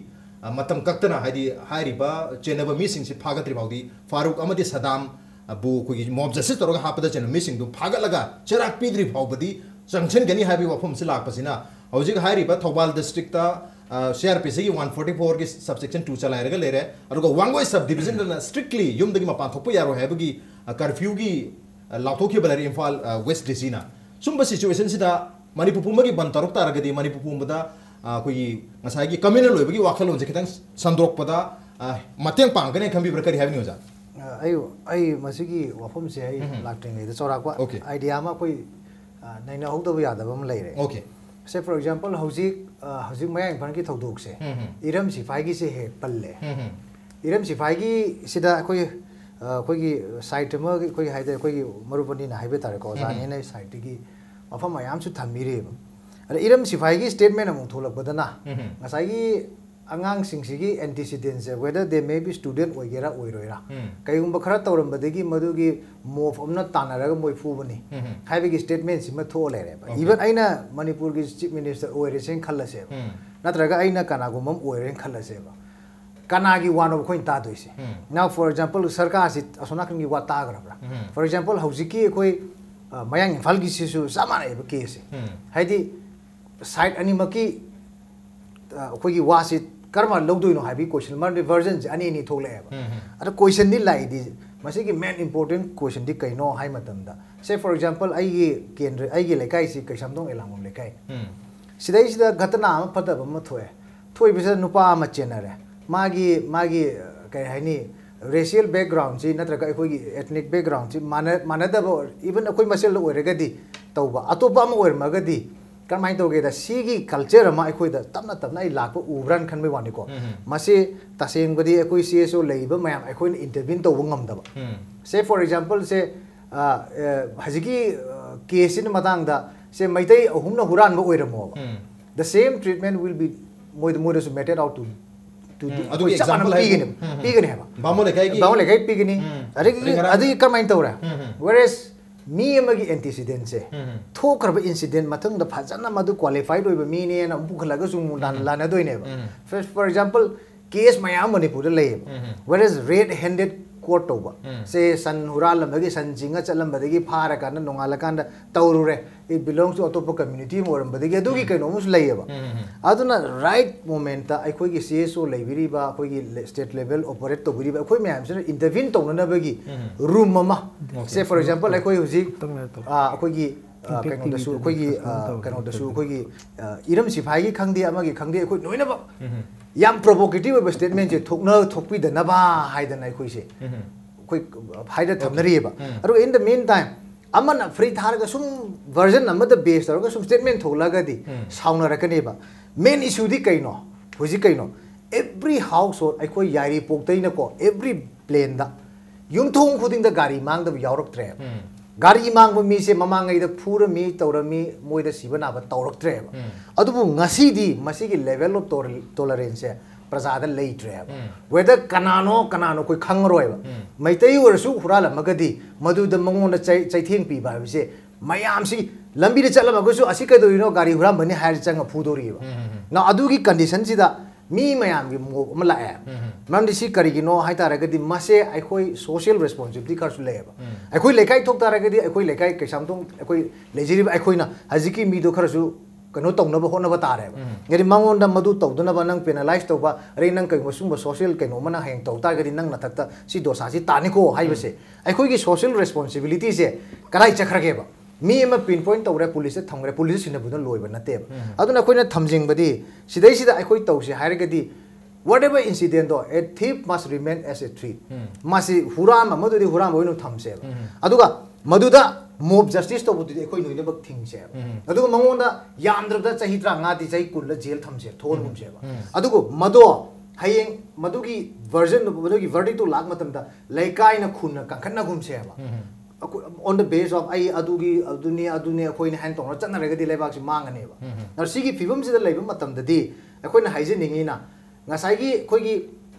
ꯑ, ꯃꯇꯝ ꯀꯛꯇꯅ, ꯍꯥꯏꯗꯤ ꯍꯥꯏꯔꯤꯕ ꯆꯦꯟꯅꯕ ꯃꯤꯁꯤꯡꯁꯤ ꯐꯥꯒꯠꯇ꯭ꯔꯤ ꯐꯥꯎꯗꯤ, ꯐꯥꯔꯨꯛ ꯑꯃꯗꯤ ꯁꯗꯥꯝ, ꯑ, ꯕꯨ ꯑꯩꯈꯣꯏꯒꯤ mob justice ꯇꯧꯔꯒ ꯍꯥꯠꯄꯗ ꯆꯦꯟꯕ ꯃꯤꯁꯤꯡꯗꯨ ꯐꯥꯒꯠꯂꯒ ꯆꯩꯔꯥꯛ ꯄꯤꯗ꯭ꯔꯤ ꯐꯥꯎꯕꯗꯤ ꯆꯪꯁꯤꯟꯒꯅꯤ ꯍꯥꯏꯕꯒꯤ ꯋꯥꯐꯝꯁꯤ ꯂꯥꯛꯄꯁꯤꯅ, ꯍꯧꯖꯤꯛ ꯍꯥꯏꯔꯤꯕ ꯊꯧꯕꯥꯜ districtꯇ, ꯑ, C R P Cꯒꯤ one forty fourꯒꯤ subsection two ꯆꯂꯥꯏꯔꯒ ꯂꯩꯔꯦ, ꯑꯗꯨꯒ ꯋꯥꯡꯒꯣꯏ sub divisionꯗꯅ strictly ꯌꯨꯝꯗꯒꯤ ꯃꯄꯥꯟ ꯊꯣꯛꯄ ꯌꯥꯔꯣꯏ ꯍꯥꯏꯕꯒꯤ, ꯑ, curfewꯒꯤ ꯂꯥꯎꯊꯣꯛꯈꯤꯕ ꯂꯩꯔꯦ ꯏꯝꯐꯥꯜ ꯋꯦꯁ ꯗꯤ ꯁꯤꯅ꯫ ꯁꯨꯝꯕ ꯁꯤꯆꯨꯋꯦꯁꯟꯁꯤꯗ ꯃꯅꯤꯄꯨꯔ ꯄꯨꯝꯕꯒꯤ ꯕꯟ ꯇꯧꯔꯛ ꯇꯥꯔꯒꯗꯤ ꯃꯅꯤꯄꯨꯔ ꯄꯨꯝꯕꯗ ꯑꯩꯈꯣꯏꯒꯤ ꯉꯁꯥꯏꯒꯤ ꯀꯝꯃ꯭ꯌꯨꯅꯦꯜ ꯑꯣꯏꯕꯒꯤ ꯋꯥꯈꯜꯂꯣꯟꯁꯦ ꯈꯤꯇꯪ ꯁꯟꯗꯣꯛꯄꯗ ꯃꯇꯦꯡ ꯄꯥꯡꯒꯅꯤ ꯈꯟꯕꯤꯕ꯭ꯔꯥ? ꯀꯔꯤ ꯍꯥꯏꯕꯤꯅꯤ ꯑꯣꯖꯥ? ꯑꯩ ꯑꯩ ꯃꯁꯤꯒꯤ ꯋꯥꯐꯝꯁꯦ ꯑꯩ ꯂꯥꯛꯇ꯭ꯔꯤꯉꯩꯗ ꯆꯥꯎꯔꯥꯛꯄ ꯑꯥꯏꯗꯤꯌꯥ ꯑꯃ ꯑꯩꯈꯣꯏ ꯅꯩꯅꯍꯧꯗꯕ ꯌꯥꯗꯕ ꯑꯃ ꯂꯩꯔꯦ꯫ Okay. Say for example, ꯍꯧꯖꯤꯛ ꯍꯧꯖꯤꯛ ꯃꯌꯥꯡ ꯏꯝꯐꯥꯜꯒꯤ ꯊꯧꯗꯣꯛꯁꯦ ꯏꯔꯝ ꯁꯤꯐꯥꯏꯒꯤꯁꯦ ꯍꯦꯛ ꯄꯜꯂꯦ꯫ ꯏꯔꯝ ꯁꯤꯐꯥꯏꯒꯤ ꯁꯤꯗ ꯑꯩꯈꯣꯏ ꯑꯩꯈꯣꯏꯒꯤ ꯁꯥꯏꯠ ꯑꯃ ꯑꯩꯈꯣꯏꯒꯤ ꯍꯥꯏꯗꯤ ꯑꯩꯈꯣꯏꯒꯤ ꯃꯔꯨꯞ ꯑꯅꯤꯅ ꯍꯥꯏꯕ ꯇꯥꯔꯦꯀꯣ, ꯑꯣꯖꯥꯅꯤꯅ ꯁꯥꯏꯠꯇꯒꯤ ꯃꯐꯝ ꯃꯌꯥꯝꯁꯨ ꯊꯝꯕꯤꯔꯤꯕ꯫ ꯑꯗ ꯏꯔꯝ ꯁꯤꯐꯥꯏꯒꯤ ꯁ꯭ꯇꯦꯠꯃꯦꯟ ꯑꯃꯨꯛ ꯊꯣꯛꯂꯛꯄꯗꯅ ꯉꯁꯥꯏꯒꯤ ꯑꯉꯥꯡꯁꯤꯡꯁꯤꯒꯤ ꯑꯦꯟꯇꯤꯁꯤꯗꯦꯟꯁꯦ, whether they may be student ꯑꯣꯏꯒꯦꯔꯥ ꯑꯣꯏꯔꯣꯏꯔꯥ, ꯀꯩꯒꯨꯝꯕ ꯈꯔ ꯇꯧꯔꯝꯕꯗꯒꯤ ꯃꯗꯨꯒꯤ ꯃꯣꯞ ꯑꯃꯅ ꯇꯥꯟꯅꯔꯒ ꯃꯣꯏ ꯐꯨꯕꯅꯤ ꯍꯥꯏꯕꯒꯤ ꯁ꯭ꯇꯦꯠꯃꯦꯟꯁꯤꯃ ꯊꯣꯛꯑ ꯂꯩꯔꯦꯕ꯫ Even ꯑꯩꯅ ꯃꯅꯤꯄꯨꯔꯒꯤ ꯆꯤꯐ ꯃꯤꯅꯤꯁꯇꯔ ꯑꯣꯏꯔꯁꯦꯅ ꯈꯜꯂꯁꯦꯕ, ꯅꯠꯇ꯭ꯔꯒ ꯑꯩꯅ ꯀꯅꯥꯒꯨꯝꯕ ꯑꯃ ꯑꯣꯏꯔꯦꯅ ꯈꯜꯂꯁꯦꯕ, ꯀꯅꯥꯒꯤ ꯋꯥꯅꯣꯕ ꯑꯩꯈꯣꯏꯅ ꯇꯥꯗꯣꯏꯁꯦ? Now for example, ꯁꯔꯀꯥꯔꯁꯤ ꯑꯁꯣꯝ ꯅꯥꯀꯟꯒꯤ ꯋꯥ ꯇꯥꯈ꯭ꯔꯕ꯭ꯔꯥ? For example, ꯍꯧꯖꯤꯛꯀꯤ ꯑꯩꯈꯣꯏ ꯃꯌꯥꯡ ꯏꯝꯐꯥꯜꯒꯤꯁꯤꯁꯨ ꯆꯞ ꯃꯥꯟꯅꯩꯕ ꯀꯦꯁꯁꯦ꯫ ꯍꯥꯏꯗꯤ ꯁꯥꯏꯠ ꯑꯅꯤꯃꯛꯀꯤ ꯑꯩꯈꯣꯏꯒꯤ ꯋꯥꯁꯤ ꯀꯔꯝꯕ ꯂꯧꯗꯣꯏꯅꯣ ꯍꯥꯏꯕꯒꯤ ꯀꯣꯏꯁꯟ, ꯃꯔꯝꯗꯤ ꯚꯔꯖꯟꯁꯦ ꯑꯅꯤ ꯑꯅꯤ ꯊꯣꯛꯂꯛꯑꯦꯕ꯫ ꯑꯗ ꯀꯣꯏꯁꯟꯗꯤ ꯂꯥꯛꯏꯗꯤ, ꯃꯁꯤꯒꯤ ꯃꯦꯟ ꯏꯝꯄꯣꯔꯇꯦꯟ ꯀꯣꯏꯁꯟꯗꯤ ꯀꯩꯅꯣ ꯍꯥꯏ ꯃꯇꯝꯗ, say for example, ꯑꯩꯒꯤ ꯀꯦꯟꯗ꯭ꯔ, ꯑꯩꯒꯤ ꯂꯩꯀꯥꯏꯁꯤ ꯀꯩꯁꯥꯝꯊꯣꯡ ꯑꯦꯂꯥꯡꯕꯝ ꯂꯩꯀꯥꯏ꯫ ꯁꯤꯗꯩꯁꯤꯗ ꯘꯇꯅꯥ ꯑꯃ ꯐꯠꯇꯕ ꯑꯃ ꯊꯣꯛꯑꯦ꯫ ꯊꯣꯛꯏꯕꯁꯤꯗ ꯅꯨꯄꯥ ꯑꯃ ꯆꯦꯟꯅꯔꯦ꯫ ꯃꯥꯒꯤ ꯃꯥꯒꯤ ꯀꯩ ꯍꯥꯏꯅꯤ, ꯔꯦꯁꯤꯌꯦꯜ ꯕꯦꯛꯒ꯭ꯔꯥꯎꯟꯁꯤ ꯅꯠꯇ꯭ꯔꯒ ꯑꯩꯈꯣꯏꯒꯤ ethnic backgroundꯁꯤ ꯃꯥꯟꯅꯗꯕ, even ꯑꯩꯈꯣꯏ ꯃꯁꯦꯜꯗ ꯑꯣꯏꯔꯒꯗꯤ ꯇꯧꯕ, ꯑꯇꯣꯞꯄ ꯑꯃ ꯑꯣꯏꯔꯝꯃꯒꯗꯤ ꯀꯔꯝꯍꯥꯏꯅ ꯇꯧꯒꯦꯗ, ꯁꯤꯒꯤ ꯀꯜꯆꯔ ꯑꯃ ꯑꯩꯈꯣꯏꯗ ꯇꯞꯅ ꯇꯞꯅ ꯑꯩ ꯂꯥꯛꯄ ꯎꯕ꯭ꯔꯥꯅ ꯈꯟꯕꯒꯤ ꯋꯥꯅꯤꯀꯣ꯫ ꯃꯁꯤ ꯇꯁꯦꯡꯕꯗꯤ ꯑꯩꯈꯣꯏ ꯁꯤ ꯑꯦꯁ ꯑꯣ ꯂꯩꯔꯤꯕ ꯃꯌꯥꯝ ꯑꯩꯈꯣꯏꯅ ꯏꯟꯇꯔꯚꯤꯌꯨ ꯇꯧꯕ ꯉꯝꯗꯕ꯫ Say for example, say ꯍꯧꯖꯤꯛꯀꯤ ꯀꯦꯁꯁꯤꯅ ꯃꯇꯥꯡꯗ, say ꯃꯩꯇꯩ ꯑꯍꯨꯝꯅ ꯍꯨꯔꯥꯟꯕ ꯑꯣꯏꯔꯝꯃꯣꯕ, the same treatment will be ꯃꯣꯏꯗ, ꯃꯣꯏꯗꯁꯨ meted out to, to, to, ꯑꯗꯨꯒꯤ ꯑꯩꯈꯣꯏ ꯆꯞ ꯃꯥꯟꯅꯕ example ꯍꯥꯏꯕꯨ ꯄꯤꯒꯅꯤ, ꯄꯤꯒꯅꯤ ꯍꯥꯏꯕ꯫ ꯕꯥꯃꯣꯟ ꯂꯩꯀꯥꯏꯒꯤ ꯕꯥꯃꯣꯟ ꯂꯩꯀꯥꯏ ꯄꯤꯒꯅꯤ꯫ ꯑꯗꯒꯤ ꯔꯤꯡꯒꯔꯥ ꯑꯗꯨꯒꯤ ꯀꯔꯝꯍꯥꯏꯅ ꯇꯧꯔꯦ? Whereas ꯃꯤ ꯑꯃꯒꯤ ꯑꯦꯟꯇꯤꯁꯤꯗꯦꯟꯁꯦ, ꯊꯣꯛꯈ꯭ꯔꯕ ꯏꯟꯁꯤꯗꯦꯟ ꯃꯊꯪꯗ ꯐꯖꯅ ꯃꯗꯨ ꯀ꯭ꯋꯥꯂꯤꯐꯥꯏꯠ ꯑꯣꯏꯕ ꯃꯤꯅꯦꯅ ꯑꯃꯨꯛ ꯄꯨꯈꯠꯂꯒꯁꯨ ꯑꯃꯨꯛ ꯂꯥꯟ-, ꯂꯥꯟꯅꯗꯣꯏꯅꯦꯕ꯫ For, for example, ꯀꯦꯁ ꯃꯌꯥꯝ ꯃꯅꯤꯄꯨꯔꯗ ꯂꯩꯌꯦꯕ꯫ Whereas red handed ꯀꯣꯔꯠ ꯇꯧꯕ꯫ ꯁꯦ, ꯁꯟ ꯍꯨꯔꯥꯜꯂꯝꯕꯒꯤ, ꯁꯟ ꯆꯤꯡꯉ ꯆꯠꯂꯝꯕꯗꯒꯤ ꯐꯥꯔꯀꯥꯟꯗ ꯅꯣꯡꯉꯥꯜꯂꯀꯥꯟꯗ ꯇꯧꯔꯨꯔꯦ, it belongs to ꯑꯇꯣꯞꯄ ꯀꯝꯃ꯭ꯌꯨꯅꯤꯇꯤ ꯑꯃ ꯑꯣꯏꯔꯝꯕꯗꯒꯤ ꯑꯗꯨꯒꯤ ꯀꯩꯅꯣ ꯑꯃꯁꯨ ꯂꯩꯌꯦꯕ꯫ ꯑꯗꯨꯅ ꯔꯥꯏꯠ ꯃꯣꯃꯦꯟꯠꯇ ꯑꯩꯈꯣꯏꯒꯤ ꯁꯤ ꯑꯦꯁ ꯑꯣ ꯂꯩꯕꯤꯔꯤꯕ, ꯑꯩꯈꯣꯏꯒꯤ ꯁ꯭ꯇꯦꯠ ꯂꯦꯚꯦꯜ ꯑꯣꯄꯔꯦꯠ ꯇꯧꯕꯤꯔꯤꯕ ꯑꯩꯈꯣꯏ ꯃꯌꯥꯝꯁꯤꯅ ꯏꯟꯇꯔꯚꯤꯟ ꯇꯧꯅꯅꯕꯒꯤ ꯔꯨꯝ ꯑꯃ, ꯁꯦ, ꯐꯣꯔ ꯑꯦꯛꯖꯥꯝꯄꯜ, ꯑꯩꯈꯣꯏ ꯍꯧꯖꯤꯛ, ꯑꯥ, ꯑꯩꯈꯣꯏꯒꯤ, ꯑꯥ, ꯀꯩꯅꯣꯗꯁꯨ, ꯑꯩꯈꯣꯏꯒꯤ, ꯑꯥ, ꯀꯩꯅꯣꯗꯁꯨ ꯑꯩꯈꯣꯏꯒꯤ, ꯑꯥ, ꯏꯔꯝ ꯁꯤꯐꯥꯏꯒꯤ ꯈꯪꯗꯦ, ꯑꯃꯒꯤ ꯈꯪꯗꯦ, ꯑꯩꯈꯣꯏ ꯂꯣꯏꯅꯃꯛ ꯌꯥꯝ ꯄ꯭ꯔꯣꯚꯣꯀꯦꯇꯤꯚ ꯑꯣꯏꯕ ꯁ꯭ꯇꯦꯠꯃꯦꯟꯠꯁꯦ ꯊꯣꯛꯅ ꯊꯣꯛꯄꯤꯗꯅꯕ ꯍꯥꯏꯗꯅ ꯑꯩꯈꯣꯏꯁꯦ ꯑꯩꯈꯣꯏ ꯍꯥꯏꯗ ꯊꯝꯅꯔꯤꯑꯕ꯫ ꯑꯗꯨꯒ in the meantime ꯑꯃꯅ ꯐ꯭ꯔꯤ ꯊꯥꯔꯒ ꯁꯨꯝ ꯚꯔꯖꯟ ꯑꯃꯗ ꯕꯦꯁ ꯇꯧꯔꯒ ꯁꯨꯝ ꯁ꯭ꯇꯦꯠꯃꯦꯟꯠ ꯊꯣꯛꯂꯛꯑꯒꯗꯤ ꯁꯥꯎꯅꯔꯛꯀꯅꯦꯕ꯫ ꯃꯦꯟ ꯏꯁꯨꯗꯤ ꯀꯩꯅꯣ? ꯍꯧꯖꯤꯛ ꯀꯩꯅꯣ? ꯑꯦꯚ꯭ꯔꯤ ꯍꯥꯎꯁ ꯍꯣꯜ, ꯑꯩꯈꯣꯏ ꯌꯥꯏꯔꯤꯄꯣꯛꯇꯩꯅꯀꯣ, ꯑꯦꯚ꯭ꯔꯤ ꯄ꯭ꯂꯦꯟꯗ ꯌꯨꯝꯊꯣꯡ ꯈꯨꯗꯤꯡꯗ ꯒꯥꯔꯤ ꯃꯥꯡꯗꯕ ꯌꯥꯎꯔꯛꯇ꯭ꯔꯦꯕ꯫ ꯒꯥꯔꯤ ꯃꯥꯡꯕ ꯃꯤꯁꯦ ꯃꯃꯥꯡꯉꯩꯗ ꯐꯨꯔꯝꯃꯤ, ꯇꯧꯔꯝꯃꯤ, ꯃꯣꯏꯗ ꯁꯤꯕ ꯅꯥꯕ ꯇꯧꯔꯛꯇ꯭ꯔꯦꯕ꯫ ꯑꯗꯨꯕꯨ ꯉꯁꯤꯗꯤ ꯃꯁꯤꯒꯤ ꯂꯦꯚꯦꯜ ꯑꯣꯐ ꯇꯣꯂꯔꯦꯟꯁꯁꯦ ꯄ꯭ꯔꯖꯥꯗ ꯂꯩꯇ꯭ꯔꯦꯕ꯫ ꯋꯦꯗꯔ ꯀꯅꯥꯅꯣ, ꯀꯅꯥꯅꯣ ꯑꯩꯈꯣꯏ ꯈꯪꯉꯔꯣꯏꯕ꯫ ꯃꯩꯇꯩ ꯑꯣꯏꯔꯁꯨ ꯍꯨꯔꯥꯜꯂꯝꯃꯒꯗꯤ ꯃꯗꯨꯗ ꯃꯉꯣꯟꯗ ꯆꯩ-, ꯆꯩꯊꯦꯡ ꯄꯤꯕ ꯍꯥꯏꯕꯁꯦ, ꯃꯌꯥꯝꯁꯤ ꯂꯝꯕꯤꯗ ꯆꯠꯂꯝꯃꯒꯁꯨ "ꯑꯁꯤ ꯀꯩꯗꯧꯔꯤꯅꯣ? ꯒꯥꯔꯤ ꯍꯨꯔꯥꯟꯕꯅꯤ" ꯍꯥꯏꯔ ꯆꯪꯉ ꯐꯨꯗꯣꯔꯤꯑꯕ꯫ ꯅ ꯑꯗꯨꯒꯤ ꯀꯟꯗꯤꯁꯟꯁꯤꯗ ꯃꯤ ꯃꯌꯥꯝꯒꯤ ꯃꯣꯞ ꯑꯃ ꯂꯥꯛꯑꯦ꯫ ꯃꯔꯝꯗꯤ ꯁꯤ ꯀꯔꯤꯒꯤꯅꯣ ꯍꯥꯏ ꯇꯥꯔꯒꯗꯤ ꯃꯁꯦ ꯑꯩꯈꯣꯏ ꯁꯣꯁꯤꯌꯦꯜ ꯔꯦꯁꯄꯣꯟꯁꯤꯕꯤꯂꯤꯇꯤ ꯈꯔꯁꯨ ꯂꯩꯌꯦꯕ꯫ ꯑꯩꯈꯣꯏ ꯂꯩꯀꯥꯏ ꯊꯣꯛ ꯇꯥꯔꯒꯗꯤ ꯑꯩꯈꯣꯏ ꯂꯩꯀꯥꯏ ꯀꯩꯁꯥꯝꯊꯣꯡ ꯑꯩꯈꯣꯏ ꯂꯩꯖꯔꯤꯕ ꯑꯩꯈꯣꯏꯅ ꯍꯧꯖꯤꯛꯀꯤ ꯃꯤꯗꯣ ꯈꯔꯁꯨ ꯀꯩꯅꯣ ꯇꯧꯅꯕ ꯍꯣꯠꯅꯕ ꯇꯥꯔꯦꯕ꯫ ꯍꯥꯏꯗꯤ ꯃꯉꯣꯟꯗ ꯃꯗꯨ ꯇꯧꯗꯅꯕ ꯅꯪ ꯄꯦꯅꯥꯂꯥꯏꯁ ꯇꯧꯕ, ꯑꯗꯩ ꯅꯪ ꯀꯩꯒꯨꯝꯕ ꯁꯨꯝꯕ ꯁꯣꯁꯤꯌꯦꯜ ꯀꯩꯅꯣ ꯑꯃꯅ ꯍꯌꯦꯡ ꯇꯧ ꯇꯥꯔꯒꯗꯤ ꯅꯪ ꯅꯊꯛꯇ ꯁꯤ ꯗꯣꯁꯥꯁꯤ ꯇꯥꯅꯤꯀꯣ ꯍꯥꯏꯕꯁꯦ, ꯑꯩꯈꯣꯏꯒꯤ ꯁꯣꯁꯤꯌꯦꯜ ꯔꯦꯁꯄꯣꯟꯁꯤꯕꯤꯂꯤꯇꯤꯁꯦ ꯀꯗꯥꯏ ꯆꯠꯈ꯭ꯔꯒꯦꯕ? ꯃꯤ ꯑꯃ ꯄꯤꯟ ꯄꯣꯏꯟ ꯇꯧꯔꯦ, ꯄꯨꯂꯤꯁꯇ ꯊꯝꯈ꯭ꯔꯦ, ꯄꯨꯂꯤꯁꯇ ꯁꯤꯟꯅꯕꯗꯨꯅ ꯂꯣꯏꯕ ꯅꯠꯇꯦꯕ꯫ ꯑꯗꯨꯅ ꯑꯩꯈꯣꯏꯅ ꯊꯝꯖꯤꯟꯕꯗꯤ ꯁꯤꯗꯩꯁꯤꯗ ꯑꯩꯈꯣꯏ ꯇꯧꯁꯦ ꯍꯥꯏꯔꯒꯗꯤ, whatever incident ꯗꯣ, a thief must remain as a thief꯫ ꯃꯥꯁꯤ ꯍꯨꯔꯥꯟꯕ ꯑꯃꯗꯨꯗꯤ ꯍꯨꯔꯥꯟꯕ ꯑꯣꯏꯅ ꯊꯝꯁꯦꯕ꯫ ꯑꯗꯨꯒ ꯃꯗꯨꯗ ꯃꯣꯞ ꯖꯁꯇꯤꯁ ꯇꯧꯕꯗꯨꯗꯤ ꯑꯩꯈꯣꯏ ꯂꯣꯏꯅꯃꯛ ꯊꯤꯡꯁꯦꯕ꯫ ꯑꯗꯨꯒ ꯃꯉꯣꯟꯗ ꯌꯥꯝꯗ꯭ꯔꯕꯗ ꯆꯍꯤ ꯇꯔꯥꯃꯉꯥꯗꯤ ꯆꯍꯤ ꯀꯨꯟꯂ ꯖꯦꯜ ꯊꯝꯁꯦꯕ, ꯊꯣꯛꯍꯟꯒꯨꯝꯁꯦꯕ꯫ ꯑꯗꯨꯒ ꯃꯗꯣ ꯍꯌꯦꯡ ꯃꯗꯨꯒꯤ ꯚꯔꯖꯟ, ꯃꯗꯨꯒꯤ ꯚꯔꯗꯤꯛꯇꯣ ꯂꯥꯛꯄ ꯃꯇꯝꯗ ꯂꯩꯀꯥꯏꯅ ꯈꯨꯟꯅ ꯀꯟꯈꯠꯅꯒꯨꯝꯁꯦꯕ꯫ ꯑꯩꯈꯣꯏ, on the base of "ꯑꯩ ꯑꯗꯨꯒꯤ, ꯑꯗꯨꯅꯤ, ꯑꯗꯨꯅꯤ, ꯑꯩꯈꯣꯏꯅꯤ" ꯍꯥꯏꯅ ꯇꯧꯅ ꯆꯠꯅꯔꯒꯗꯤ ꯂꯩꯕꯥꯛꯁꯤ ꯃꯥꯡꯉꯅꯦꯕ꯫ ꯑꯗꯣ ꯁꯤꯒꯤ ꯐꯤꯕꯝꯁꯤꯗ ꯂꯩꯕ ꯃꯇꯝꯗꯗꯤ ꯑꯩꯈꯣꯏꯅ ꯍꯥꯏꯖꯅꯤꯡꯉꯤꯅ, ꯉꯁꯥꯏꯒꯤ ꯑꯩꯈꯣꯏꯒꯤ,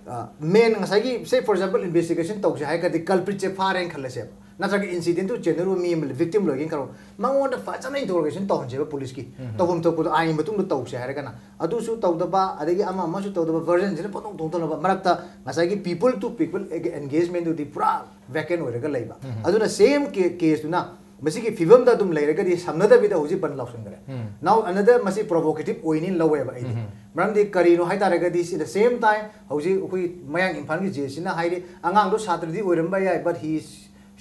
ꯑ, ꯃꯦꯟ ꯉꯁꯥꯏꯒꯤ, say for example, investigation ꯇꯧꯁꯦ ꯍꯥꯏꯔꯒꯗꯤ culprit ꯁꯦ ꯐꯥꯔꯦꯅ ꯈꯜꯂꯁꯦꯕ꯫ ꯅꯠꯇ꯭ꯔꯒ ꯏꯟꯁꯤꯗꯦꯟꯗꯨ ꯆꯦꯟꯅꯔꯨꯕ ꯃꯤ ꯑꯃ ꯚꯤꯛꯇꯤꯝ ꯂꯣꯏꯒꯦꯅ ꯈꯜꯂꯣ, ꯃꯉꯣꯟꯗ ꯐꯖꯅ ꯏꯟꯇꯔꯣꯒꯦꯁꯟ ꯇꯧꯍꯟꯁꯦꯕ ꯄꯨꯂꯤꯁꯀꯤ꯫ ꯇꯧꯐꯝ ꯊꯣꯛꯄꯗꯣ ꯑꯥꯏꯟꯒꯤ ꯃꯇꯨꯡꯗ ꯇꯧꯁꯦ ꯍꯥꯏꯔꯒꯅ, ꯑꯗꯨꯁꯨ ꯇꯧꯗꯕ, ꯑꯗꯒꯤ ꯑꯃ ꯑꯃꯁꯨ ꯇꯧꯗꯕ, ꯚꯔꯖꯟꯁꯤꯅ ꯄꯪꯊꯣꯛ ꯊꯣꯛꯊꯣꯛꯅꯕ, ꯃꯔꯛꯇ ꯉꯁꯥꯏꯒꯤ ꯄꯤꯄꯜ ꯇꯨ ꯄꯤꯄꯜ ꯑꯦꯡꯒꯦꯖꯃꯦꯟꯗꯨꯗꯤ ꯄꯨꯔꯥ ꯚꯦꯀꯦꯟ ꯑꯣꯏꯔꯒ ꯂꯩꯕ꯫ ꯑꯗꯨꯅ ꯁꯦꯝ ꯀꯦꯁꯇꯨꯅ ꯃꯁꯤꯒꯤ ꯐꯤꯕꯝꯗ ꯑꯗꯨꯝ ꯂꯩꯔꯒꯗꯤ ꯁꯝꯅꯗꯕꯤꯗ ꯍꯧꯖꯤꯛ ꯕꯟ ꯂꯥꯎꯁꯟꯈ꯭ꯔꯦ꯫ Now another, ꯃꯁꯤ ꯄ꯭ꯔꯣꯚꯣꯀꯦꯇꯤꯞ ꯑꯣꯏꯅꯤ ꯂꯧꯋꯦꯕ ꯑꯩꯗꯤ꯫ ꯃꯔꯝꯗꯤ ꯀꯔꯤꯅꯣ ꯍꯥꯏ ꯇꯥꯔꯒꯗꯤ, ꯁꯤ the same time ꯍꯧꯖꯤꯛ ꯑꯩꯈꯣꯏ ꯃꯌꯥꯡ ꯏꯝꯐꯥꯜꯒꯤ ꯖꯦ ꯁꯤꯅ ꯍꯥꯏꯔꯤ, ꯑꯉꯥꯡꯗꯣ ꯁꯥꯇ꯭ꯔꯗꯤ ꯑꯣꯏꯔꯝꯕ ꯌꯥꯏ, but he is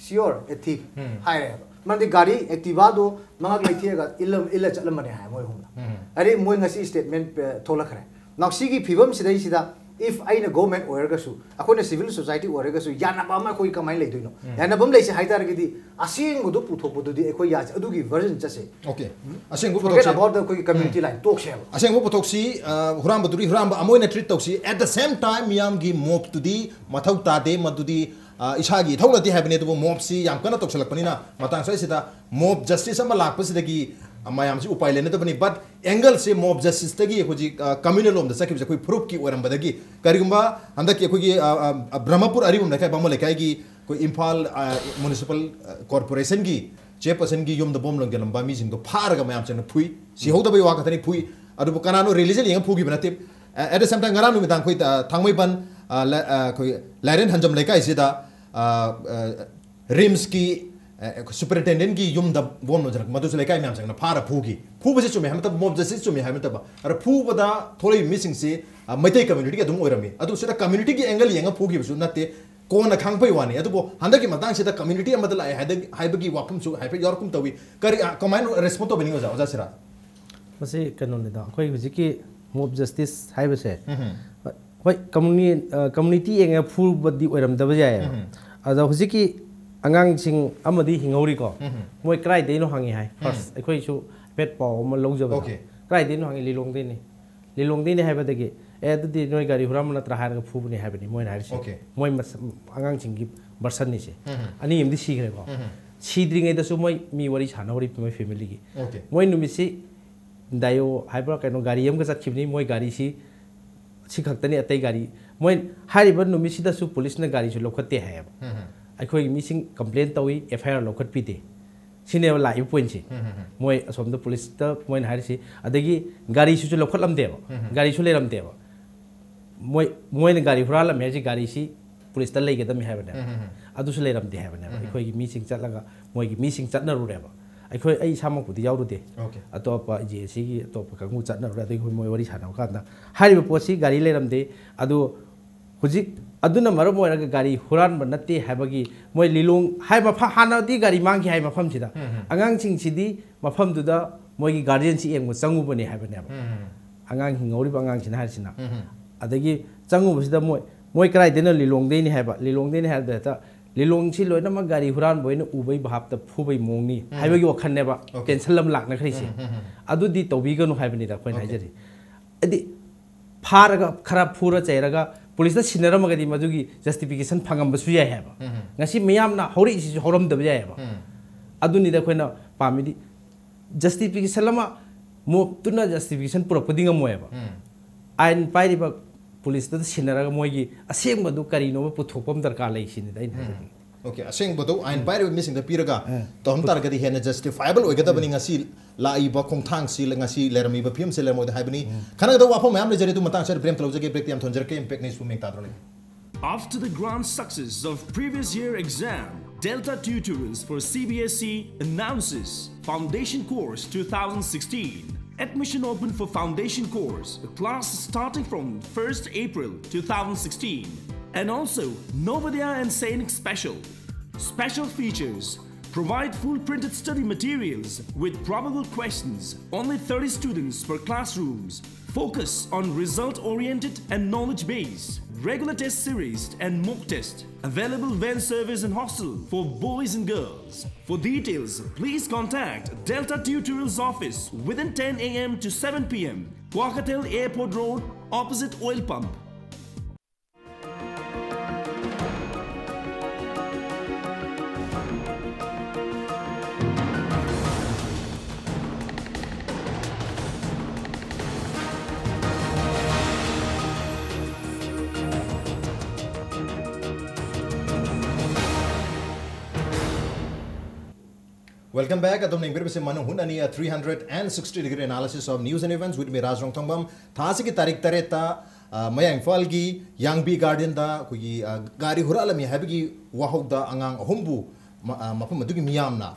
sure a thief ꯍꯥꯏꯔꯦꯕ꯫ ꯃꯔꯝꯗꯤ ꯒꯥꯔꯤ ꯑꯦꯛꯇꯤꯚꯥꯗꯣ ꯃꯉꯛ ꯂꯩꯊꯦꯛꯑꯒ ꯏꯜꯂ ꯏꯜꯂ ꯆꯠꯂꯝꯕꯅꯦ ꯍꯥꯏ ꯃꯣꯏ ꯑꯍꯨꯝꯅ꯫ ꯑꯗꯩ ꯃꯣꯏ ꯉꯁꯤ ꯁ꯭ꯇꯦꯠꯃꯦꯟ ꯊꯣꯛꯂꯛꯈ꯭ꯔꯦ꯫ Now ꯁꯤꯒꯤ ꯐꯤꯕꯝꯁꯤꯗꯩꯁꯤꯗ, if ꯑꯩꯅ ꯒꯣꯚꯔꯟꯃꯦꯟ ꯑꯣꯏꯔꯒꯁꯨ, ꯑꯩꯈꯣꯏꯅ ꯁꯤꯚꯤꯜ ꯁꯣꯁꯥꯏꯇꯤ ꯑꯣꯏꯔꯒꯁꯨ, ꯌꯥꯅꯕ ꯑꯃ ꯑꯩꯈꯣꯏ ꯀꯃꯥꯏꯅ ꯂꯩꯗꯣꯏꯅꯣ? ꯌꯥꯅꯕ ꯑꯃ ꯂꯩꯁꯦ ꯍꯥꯏ ꯇꯥꯔꯒꯗꯤ ꯑꯁꯦꯡꯕꯗꯣ ꯄꯨꯊꯣꯛꯄꯗꯨꯗꯤ ꯑꯩꯈꯣꯏ ꯌꯥꯁꯦ, ꯑꯗꯨꯒꯤ ꯚꯔꯖꯟ ꯆꯠꯁꯦ꯫ ꯑꯣꯀꯦ, ꯑꯁꯦꯡꯕ Forget ꯄꯨꯊꯣꯛꯁꯦ꯫ About the ꯑꯩꯈꯣꯏꯒꯤ ꯀꯝꯃ꯭ꯌꯨꯅꯤꯇꯤ ꯂꯥꯏꯟ ꯇꯣꯛꯁꯦꯕ꯫ ꯑꯁꯦꯡꯕ ꯄꯨꯊꯣꯛꯁꯤ꯫ ꯑ, ꯍꯨꯔꯥꯟꯕꯗꯨꯗꯤ ꯍꯨꯔꯥꯟꯕ ꯑꯃ ꯑꯣꯏꯅ ꯇ꯭ꯔꯤꯠ ꯇꯧꯁꯤ꯫ At the same time ꯃꯤꯌꯥꯝꯒꯤ ꯃꯣꯞꯇꯨꯗꯤ ꯃꯊꯧ ꯇꯥꯗꯦ꯫ ꯃꯗꯨꯗꯤ, ꯑ, ꯏꯁꯥꯒꯤ ꯏꯊꯧ ꯅꯠꯇꯦ ꯍꯥꯏꯕꯅꯤ, ꯑꯗꯨꯕꯨ ꯃꯣꯞꯁꯤ ꯌꯥꯝ ꯀꯟꯅ ꯇꯧꯁꯜꯂꯛꯄꯅꯤꯅ ꯃꯇꯥꯡ ꯁ꯭ꯋꯥꯏꯁꯤꯗ ꯃꯣꯞ ꯖꯁꯇꯤꯁ ꯑꯃ ꯂꯥꯛꯄꯁꯤꯗꯒꯤ, ꯑ, ꯃꯌꯥꯝꯁꯤ ꯎꯄꯥꯏ ꯂꯩꯅꯗꯕꯅꯤ꯫ But ꯑꯦꯡꯒꯜꯁꯦ ꯃꯣꯞ ꯖꯁꯇꯤꯁꯇꯒꯤ ꯍꯧꯖꯤꯛ, ꯑ, ꯀꯝꯃ꯭ꯌꯨꯅꯦꯜ ꯂꯣꯝꯗ ꯆꯠꯈꯤꯕꯁꯦ ꯑꯩꯈꯣꯏ ꯐꯨꯔꯨꯞꯀꯤ ꯑꯣꯏꯔꯝꯕꯗꯒꯤ, ꯀꯔꯤꯒꯨꯝꯕ ꯍꯟꯗꯛꯀꯤ ꯑꯩꯈꯣꯏꯒꯤ, ꯑ, ꯑ, ꯕ꯭ꯔꯍꯃꯄꯨꯔ ꯑꯔꯤꯕꯝ ꯂꯩꯀꯥꯏ, ꯕꯥꯃꯣꯟ ꯂꯩꯀꯥꯏꯒꯤ ꯑꯩꯈꯣꯏ ꯏꯝꯐꯥꯜ, ꯑ, ꯃ꯭ꯌꯨꯅꯤꯁꯤꯄꯥꯜ, ꯑ, ꯀꯣꯔꯄꯣꯔꯦꯁꯟꯒꯤ ꯆꯦꯌꯔꯄꯔꯁꯟꯒꯤ ꯌꯨꯝꯗ ꯕꯣꯝ ꯂꯪꯁꯤꯜꯂꯝꯕ ꯃꯤꯁꯤꯡꯗꯣ ꯐꯥꯔꯒ ꯃꯌꯥꯝ ꯆꯪꯅ ꯐꯨꯏ꯫ ꯁꯤꯍꯧꯗꯕꯩ ꯋꯥ ꯈꯛꯇꯅꯤ, ꯐꯨꯏ꯫ ꯑꯗꯨꯕꯨ ꯀꯅꯥꯅꯣ ꯔꯤꯂꯤꯖꯟ ꯌꯦꯡꯉ ꯐꯨꯈꯤꯕ ꯅꯠꯇꯦ꯫ ꯑ, at the same time ꯉꯔꯥꯡ ꯅꯨꯃꯤꯗꯥꯡ ꯑꯩꯈꯣꯏ, ꯑ, ꯊꯥꯡꯃꯩꯕꯟ, ꯑ, ꯂ-, ꯑ, ꯑꯩꯈꯣꯏ ꯂꯥꯏꯔꯦꯟ ꯍꯟꯖꯝ ꯂꯩꯀꯥꯏꯁꯤꯗ, ꯑ, ꯑ, ꯔꯤꯝꯁꯀꯤ, ꯑ, ꯁꯨꯄꯔꯤꯟꯇꯦꯟꯗꯦꯟꯠꯀꯤ ꯌꯨꯝꯗ ꯕꯣꯝ ꯂꯪꯁꯤꯜꯂꯛꯄ, ꯃꯗꯨꯁꯨ ꯂꯩꯀꯥꯏ ꯃꯌꯥꯝ ꯆꯪꯅ ꯐꯥꯔ ꯐꯨꯈꯤ꯫ ꯐꯨꯕꯁꯤ ꯆꯨꯝꯃꯦ ꯍꯥꯏꯕ ꯅꯠꯇꯕ, ꯃꯣꯞ ꯖꯁꯇꯤꯁ ꯆꯨꯝꯃꯦ ꯍꯥꯏꯕ ꯅꯠꯇꯕ꯫ ꯑꯗ ꯐꯨꯕꯗ ꯊꯣꯛꯂꯛꯏꯕ ꯃꯤꯁꯤꯡꯁꯤ, ꯑ, ꯃꯩꯇꯩ ꯀꯝꯃ꯭ꯌꯨꯅꯤꯇꯤꯒꯤ ꯑꯗꯨꯝ ꯑꯣꯏꯔꯝꯃꯤ꯫ ꯑꯗꯨ ꯁꯤꯗ ꯀꯝꯃ꯭ꯌꯨꯅꯤꯇꯤꯒꯤ ꯑꯦꯡꯒꯜ ꯌꯦꯡꯉ ꯐꯨꯈꯤꯕꯁꯨ ꯅꯠꯇꯦ꯫ ꯀꯣꯟꯅ ꯈꯪꯕꯩ ꯋꯥꯅꯤ꯫ ꯑꯗꯨꯕꯨ ꯍꯟꯗꯛꯀꯤ ꯃꯇꯥꯡꯁꯤꯗ ꯀꯝꯃ꯭ꯌꯨꯅꯤꯇꯤ ꯑꯃꯗ ꯂꯥꯛꯑꯦ ꯍꯥꯏꯗ-, ꯍꯥꯏꯕꯒꯤ ꯋꯥꯐꯝꯁꯨ ꯍꯥꯏꯐꯦꯠ ꯌꯥꯎꯔꯛꯀꯨꯝ ꯇꯧꯏ꯫ ꯀꯔꯤ, ꯑ, ꯀꯃꯥꯏꯅ ꯔꯦꯁꯄꯣꯟ ꯇꯧꯕꯤꯅꯤꯡꯉꯤ ꯑꯣꯖꯥ, ꯑꯣꯖꯥ ꯁꯤꯔꯥꯖ? ꯃꯁꯤ ꯀꯩꯅꯣꯅꯤꯗ, ꯑꯩꯈꯣꯏ ꯍꯧꯖꯤꯛꯀꯤ ꯃꯣꯞ ꯖꯁꯇꯤꯁ ꯍꯥꯏꯕꯁꯦ, ꯍꯣꯏ, ꯀꯝꯃꯨꯅꯤ-, ꯑ, ꯀꯝꯃ꯭ꯌꯨꯅꯤꯇꯤ ꯌꯦꯡꯉꯒ ꯐꯨꯕꯗꯤ ꯑꯣꯏꯔꯝꯗꯕ ꯌꯥꯏꯌꯦꯕ꯫ ꯑꯗꯣ ꯍꯧꯖꯤꯛꯀꯤ ꯑꯉꯥꯡꯁꯤꯡ ꯑꯃꯗꯤ ꯍꯤꯡꯍꯧꯔꯤꯀꯣ, ꯃꯣꯏ ꯀꯗꯥꯏꯗꯩꯅꯣ ꯍꯪꯉꯤ ꯍꯥꯏ꯫ ꯐꯥꯔꯁ ꯑꯩꯈꯣꯏꯁꯨ ꯍꯥꯏꯐꯦꯠ ꯄꯥꯎ ꯑꯃ ꯂꯧꯖꯕꯗ, ꯑꯣꯀꯦ꯫ "ꯀꯗꯥꯏꯗꯩꯅꯣ?" ꯍꯪꯉꯤ, "ꯂꯤꯂꯣꯡꯗꯩꯅꯤ"꯫ "ꯂꯤꯂꯣꯡꯗꯩꯅꯤ" ꯍꯥꯏꯕꯗꯒꯤ, "ꯑꯦ, ꯑꯗꯨꯗꯤ ꯅꯣꯏ ꯒꯥꯔꯤ ꯍꯨꯔꯥꯟꯕ ꯅꯠꯇ꯭ꯔꯥ?" ꯍꯥꯏꯔꯒ ꯐꯨꯕꯅꯦ ꯍꯥꯏꯕꯅꯤ ꯃꯣꯏꯅ ꯍꯥꯏꯔꯤꯁꯦ꯫ ꯑꯣꯀꯦ꯫ ꯃꯣꯏ ꯃꯁ-, ꯑꯉꯥꯡꯁꯤꯡꯒꯤ ꯚꯔꯁꯟꯅꯤꯁꯦ꯫ ꯑꯅꯤ ꯑꯃꯗꯤ ꯁꯤꯈ꯭ꯔꯦꯀꯣ꯫ ꯁꯤꯗ꯭ꯔꯤꯉꯩꯗꯁꯨ ꯃꯣꯏ ꯃꯤ ꯋꯥꯔꯤ ꯁꯥꯟꯅꯍꯧꯔꯤ, ꯃꯣꯏ ꯐꯦꯃꯤꯂꯤꯒꯤ꯫ ꯑꯣꯀꯦ꯫ ꯃꯣꯏ ꯅꯨꯃꯤꯠꯁꯤ ꯗꯥꯏꯑꯣ ꯍꯥꯏꯕ꯭ꯔꯥ ꯀꯩꯅꯣ ꯒꯥꯔꯤ ꯑꯃꯒ ꯆꯠꯈꯤꯕꯅꯤ꯫ ꯃꯣꯏ ꯒꯥꯔꯤꯁꯤ ꯁꯤ ꯈꯛꯇꯅꯤ, ꯑꯇꯩ ꯒꯥꯔꯤ, ꯃꯣꯏ ꯍꯥꯏꯔꯤꯕ ꯅꯨꯃꯤꯠꯁꯤꯗꯁꯨ ꯄꯨꯂꯤꯁꯅ ꯒꯥꯔꯤꯁꯨ ꯂꯧꯈꯠꯇꯦ ꯍꯥꯏꯌꯦꯕ꯫ ꯑꯩꯈꯣꯏꯒꯤ ꯃꯤꯁꯤꯡ ꯀꯝꯄ꯭ꯂꯦꯟ ꯇꯧꯏ, ꯑꯦꯐ ꯑꯥꯏ ꯑꯥꯔ ꯂꯧꯈꯠꯄꯤꯗꯦ꯫ ꯁꯤꯅꯦꯕ ꯂꯥꯛꯏꯕ ꯄꯣꯏꯟꯁꯦ꯫ ꯃꯣꯏ ꯑꯁꯣꯝꯗ ꯄꯨꯂꯤꯁꯇ ꯃꯣꯏꯅ ꯍꯥꯏꯔꯤꯁꯤ꯫ ꯑꯗꯒꯤ ꯒꯥꯔꯤꯁꯤꯁꯨ ꯂꯧꯈꯠꯂꯝꯗꯦꯕ, ꯒꯥꯔꯤꯁꯨ ꯂꯩꯔꯝꯗꯦꯕ꯫ ꯃꯣꯏ ꯃꯣꯏꯅ ꯒꯥꯔꯤ ꯍꯨꯔꯥꯜꯂꯝꯃꯦ ꯍꯥꯏꯁꯤ, ꯒꯥꯔꯤꯁꯤ ꯄꯨꯂꯤꯁꯇ ꯂꯩꯒꯗꯕꯅꯤ ꯍꯥꯏꯕꯅꯦꯕ꯫ ꯑꯗꯨꯁꯨ ꯂꯩꯔꯝꯗꯦ ꯍꯥꯏꯕꯅꯦꯕ꯫ ꯑꯩꯈꯣꯏꯒꯤ ꯃꯤꯁꯤꯡ ꯆꯠꯂꯒ ꯃꯣꯏꯒꯤ ꯃꯤꯁꯤꯡ ꯆꯠꯅꯔꯨꯔꯦꯕ꯫ ꯑꯩꯈꯣꯏ, ꯑꯩ ꯏꯁꯥꯃꯛꯄꯨꯗꯤ ꯌꯥꯎꯔꯨꯗꯦ꯫ Okay. ꯑꯇꯣꯞꯄ ꯖꯦ ꯑꯦ ꯁꯤꯒꯤ ꯑꯇꯣꯞꯄ ꯀꯥꯡꯕꯨ ꯆꯠꯅꯔꯨꯔꯦ꯫ ꯑꯗꯒꯤ ꯑꯩꯈꯣꯏ ꯃꯣꯏ ꯋꯥꯔꯤ ꯁꯥꯟꯅꯕ ꯀꯥꯟꯗ ꯍꯥꯏꯔꯤꯕ ꯄꯣꯠꯁꯤ ꯒꯥꯔꯤ ꯂꯩꯔꯝꯗꯦ꯫ ꯑꯗꯨ ꯍꯧꯖꯤꯛ ꯑꯗꯨꯅ ꯃꯔꯝ ꯑꯣꯏꯔꯒ ꯒꯥꯔꯤ ꯍꯨꯔꯥꯟꯕ ꯅꯠꯇꯦ ꯍꯥꯏꯕꯒꯤ ꯃꯣꯏ ꯂꯤꯂꯣꯡ ꯍꯥꯏ ꯃꯐꯝ, ꯍꯥꯟꯅꯗꯤ ꯒꯥꯔꯤ ꯃꯥꯡꯈꯤ ꯍꯥꯏ ꯃꯐꯝꯁꯤꯗ ꯑꯉꯥꯡꯁꯤꯡꯁꯤꯗꯤ ꯃꯐꯝꯗꯨꯗ ꯃꯣꯏꯒꯤ ꯒꯥꯔꯖꯤꯌꯟꯁꯤ ꯌꯦꯡꯕ ꯆꯪꯉꯨꯕꯅꯦ ꯍꯥꯏꯕꯅꯦꯕ꯫ ꯑꯉꯥꯡ ꯍꯤꯡꯍꯧꯔꯤꯕ ꯑꯉꯥꯡꯁꯤꯅ ꯍꯥꯏꯔꯤꯁꯤꯅ꯫ ꯑꯗꯒꯤ ꯆꯪꯉꯨꯕꯁꯤꯗ ꯃꯣꯏ, ꯃꯣꯏ ꯀꯗꯥꯏꯗꯩꯅ ꯂꯤꯂꯣꯡꯗꯩꯅꯤ ꯍꯥꯏꯕ, ꯂꯤꯂꯣꯡꯗꯩꯅꯤ ꯍꯥꯏꯕꯗ ꯍꯦꯛꯇ ꯂꯤꯂꯣꯡꯁꯤ ꯂꯣꯏꯅꯃꯛ ꯒꯥꯔꯤ ꯍꯨꯔꯥꯟꯕ ꯑꯣꯏꯅ ꯎꯕꯩ ꯚꯥꯞꯇ ꯐꯨꯕꯩ ꯃꯑꯣꯡꯅꯤ ꯍꯥꯏꯕꯒꯤ ꯋꯥꯈꯜꯅꯦꯕ꯫ Okay. Tension ꯑꯃ ꯂꯥꯛꯅꯈ꯭ꯔꯤꯁꯦ꯫ ꯑꯗꯨꯗꯤ ꯇꯧꯕꯤꯒꯅꯨ ꯍꯥꯏꯕꯅꯤꯗ ꯑꯩꯈꯣꯏꯅ ꯍꯥꯏꯖꯔꯤ꯫ ꯍꯥꯏꯗꯤ ꯐꯥꯔꯒ ꯈꯔ ꯐꯨꯔ ꯆꯩꯔꯒ ꯄꯨꯂꯤꯁꯇ ꯁꯤꯟꯅꯔꯝꯃꯒꯗꯤ ꯃꯗꯨꯒꯤ justification ꯐꯪꯉꯝꯕꯁꯨ ꯌꯥꯏ ꯍꯥꯏꯕ꯫ ꯉꯁꯤ ꯃꯤꯌꯥꯝꯅ ꯍꯧꯔꯛꯏꯁꯤꯁꯨ ꯍꯧꯔꯝꯗꯕ ꯌꯥꯏꯑꯕ꯫ ꯑꯗꯨꯅꯤꯗ ꯑꯩꯈꯣꯏꯅ ꯄꯥꯝꯃꯤꯗꯤ꯫ Justification ꯑꯃ ꯃꯣꯞꯇꯨꯅ justification ꯄꯨꯔꯛꯄꯗꯤ ꯉꯝꯃꯣꯏꯕ꯫ ꯑꯥꯏꯟ ꯄꯥꯏꯔꯤꯕ ꯄꯨꯂꯤꯁꯇꯨꯗ ꯁꯤꯟꯅꯔꯒ ꯃꯣꯏꯒꯤ ꯑꯁꯦꯡꯕꯗꯨ ꯀꯔꯤꯅꯣꯕ ꯄꯨꯊꯣꯛꯄ ꯑꯃ ꯗꯔꯀꯥꯔ ꯂꯩ ꯁꯤꯅꯤꯗ ꯑꯩꯅ ꯍꯥꯏꯖꯅꯤꯡꯉꯤ꯫ Okay, ꯑꯁꯦꯡꯕꯗꯣ ꯑꯥꯏꯟ ꯄꯥꯏꯔꯤꯕ ꯃꯤꯁꯤꯡꯗ ꯄꯤꯔꯒ ꯇꯧꯍꯟ ꯇꯥꯔꯒꯗꯤ ꯍꯦꯟꯅ justifyable ꯑꯣꯏꯒꯗꯕꯅꯤ꯫ ꯉꯁꯤ ꯂꯥꯛꯏꯕ ꯈꯣꯡꯊꯥꯡꯁꯤ, ꯉꯁꯤ ꯂꯩꯔꯝꯃꯤꯕ ꯐꯤꯕꯝꯁꯤ ꯂꯩꯔꯝꯃꯣꯏꯗ ꯍꯥꯏꯕꯅꯤ꯫ ꯈꯟꯅꯒꯗꯕ ꯋꯥꯐꯝ ꯃꯌꯥꯝ ꯂꯩꯖꯔꯤ, ꯑꯗꯨ ꯃꯇꯥꯡ ꯑꯁꯤꯗ break ꯑꯃ ꯂꯧꯖꯒꯦ꯫ Break ꯇꯤ ꯌꯥꯝ ꯊꯣꯟꯖꯔꯛꯀꯦ꯫ Impact News ꯄꯨꯝꯃꯦꯛ ꯇꯥꯗ꯭ꯔꯣ ꯂꯩ꯫ After the grand success of previous year exam, Delta Tutorials for C B S E announces Foundation Course two thousand sixteen. Admission open for Foundation Course, class starting from first April two thousand sixteen. And also, Navodaya and Sainik Special. Special features: provide full printed study materials with probable questions, only thirty students per classrooms. Focus on result oriented and knowledge based. Regular test series and mock test. Available van service and hostel for boys and girls. For details, please contact Delta Tutorials office within ten a m to seven p m. Kwarkatel Airport Road, opposite oil pump. Welcome back. ꯑꯗꯨꯝ ꯌꯦꯡꯕꯤꯔꯤꯕꯁꯤ ꯃꯅꯨꯡ ꯍꯨꯠ ꯑꯅꯤ, a three hundred and sixty degree analysis of news and events with me, ꯔꯥꯖ ꯔꯣꯡꯊꯣꯡꯕꯝ꯫ ꯊꯥ ꯑꯁꯤꯒꯤ ꯇꯥꯔꯤꯛ ꯇꯔꯦꯠꯇ, ꯑ, ꯃꯌꯥꯡ ꯏꯝꯐꯥꯜꯒꯤ ꯌꯥꯡꯕꯤ ꯒꯥꯔꯗꯦꯟꯗ ꯑꯩꯈꯣꯏꯒꯤ, ꯑ, ꯒꯥꯔꯤ ꯍꯨꯔꯥꯜꯂꯝꯃꯤ ꯍꯥꯏꯕꯒꯤ ꯋꯥꯍꯧꯗ ꯑꯉꯥꯡ ꯑꯍꯨꯝꯕꯨ ꯃ-, ꯑ, ꯃꯐꯝ ꯑꯗꯨꯒꯤ ꯃꯤꯌꯥꯝꯅ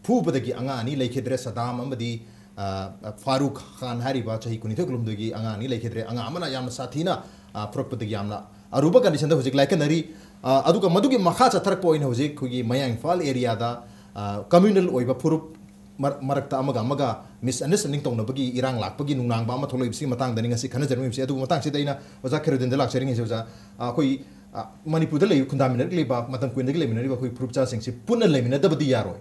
ꯐꯨꯕꯗꯒꯤ ꯑꯉꯥꯡ ꯑꯅꯤ ꯂꯩꯈꯤꯗ꯭ꯔꯦ꯫ ꯁꯗꯥꯝ ꯑꯃꯗꯤ, ꯑ, ꯐꯥꯔꯨꯛ ꯈꯥꯟ ꯍꯥꯏꯔꯤꯕ ꯆꯍꯤ ꯀꯨꯟꯅꯤꯊꯣꯏ ꯀꯨꯟꯍꯨꯝꯗꯣꯏꯒꯤ ꯑꯉꯥꯡ ꯑꯅꯤ ꯂꯩꯈꯤꯗ꯭ꯔꯦ꯫ ꯑꯉꯥꯡ ꯑꯃꯅ ꯌꯥꯝꯅ ꯁꯥꯊꯤꯅ, ꯑ, ꯐꯨꯔꯛꯄꯗꯒꯤ ꯌꯥꯝꯅ ꯑꯔꯨꯕ conditionꯗ ꯍꯧꯖꯤꯛ ꯂꯥꯏꯀꯠꯅꯔꯤ꯫ ꯑ, ꯑꯗꯨꯒ ꯃꯗꯨꯒꯤ ꯃꯈꯥ ꯆꯠꯊꯔꯛꯄ ꯑꯣꯏꯅ ꯍꯧꯖꯤꯛ ꯑꯩꯈꯣꯏꯒꯤ ꯃꯌꯥꯡ ꯏꯝꯐꯥꯜ areaꯗ, ꯑ, communal ꯑꯣꯏꯕ ꯐꯨꯔꯨꯞ ꯃꯔ-, ꯃꯔꯛꯇ ꯑꯃꯒ ꯑꯃꯒ misunderstanding ꯇꯧꯅꯕꯒꯤ ꯏꯔꯥꯡ ꯂꯥꯛꯄꯒꯤ ꯅꯨꯡꯅꯥꯡꯕ ꯑꯃ ꯊꯣꯛꯂꯛꯏꯕꯁꯤꯒꯤ ꯃꯇꯥꯡꯗꯅꯤ ꯉꯁꯤ ꯈꯟꯅꯖꯔꯝꯃꯤꯕꯁꯤ꯫ ꯑꯗꯨꯕꯨ ꯃꯇꯥꯡꯁꯤꯗ ꯑꯩꯅ ꯑꯣꯖꯥ ꯈꯦꯔꯨꯗꯤꯟꯗ ꯂꯥꯛꯆꯔꯤꯉꯩꯁꯤ, ꯑꯣꯖꯥ, ꯑ, ꯑꯩꯈꯣꯏ, ꯑ, ꯃꯅꯤꯄꯨꯔꯗ ꯂꯩ-, ꯈꯨꯟꯗꯥꯃꯤꯟꯅꯔꯛꯂꯤꯕ, ꯃꯇꯝ ꯀꯨꯏꯅꯗꯒꯤ ꯂꯩꯃꯤꯟꯅꯔꯤꯕ ꯑꯩꯈꯣꯏ ꯐꯨꯔꯨꯞꯆꯥꯁꯤꯡꯁꯤ ꯄꯨꯟꯅ ꯂꯩꯃꯤꯟꯅꯗꯕꯗꯤ ꯌꯥꯔꯣꯏ꯫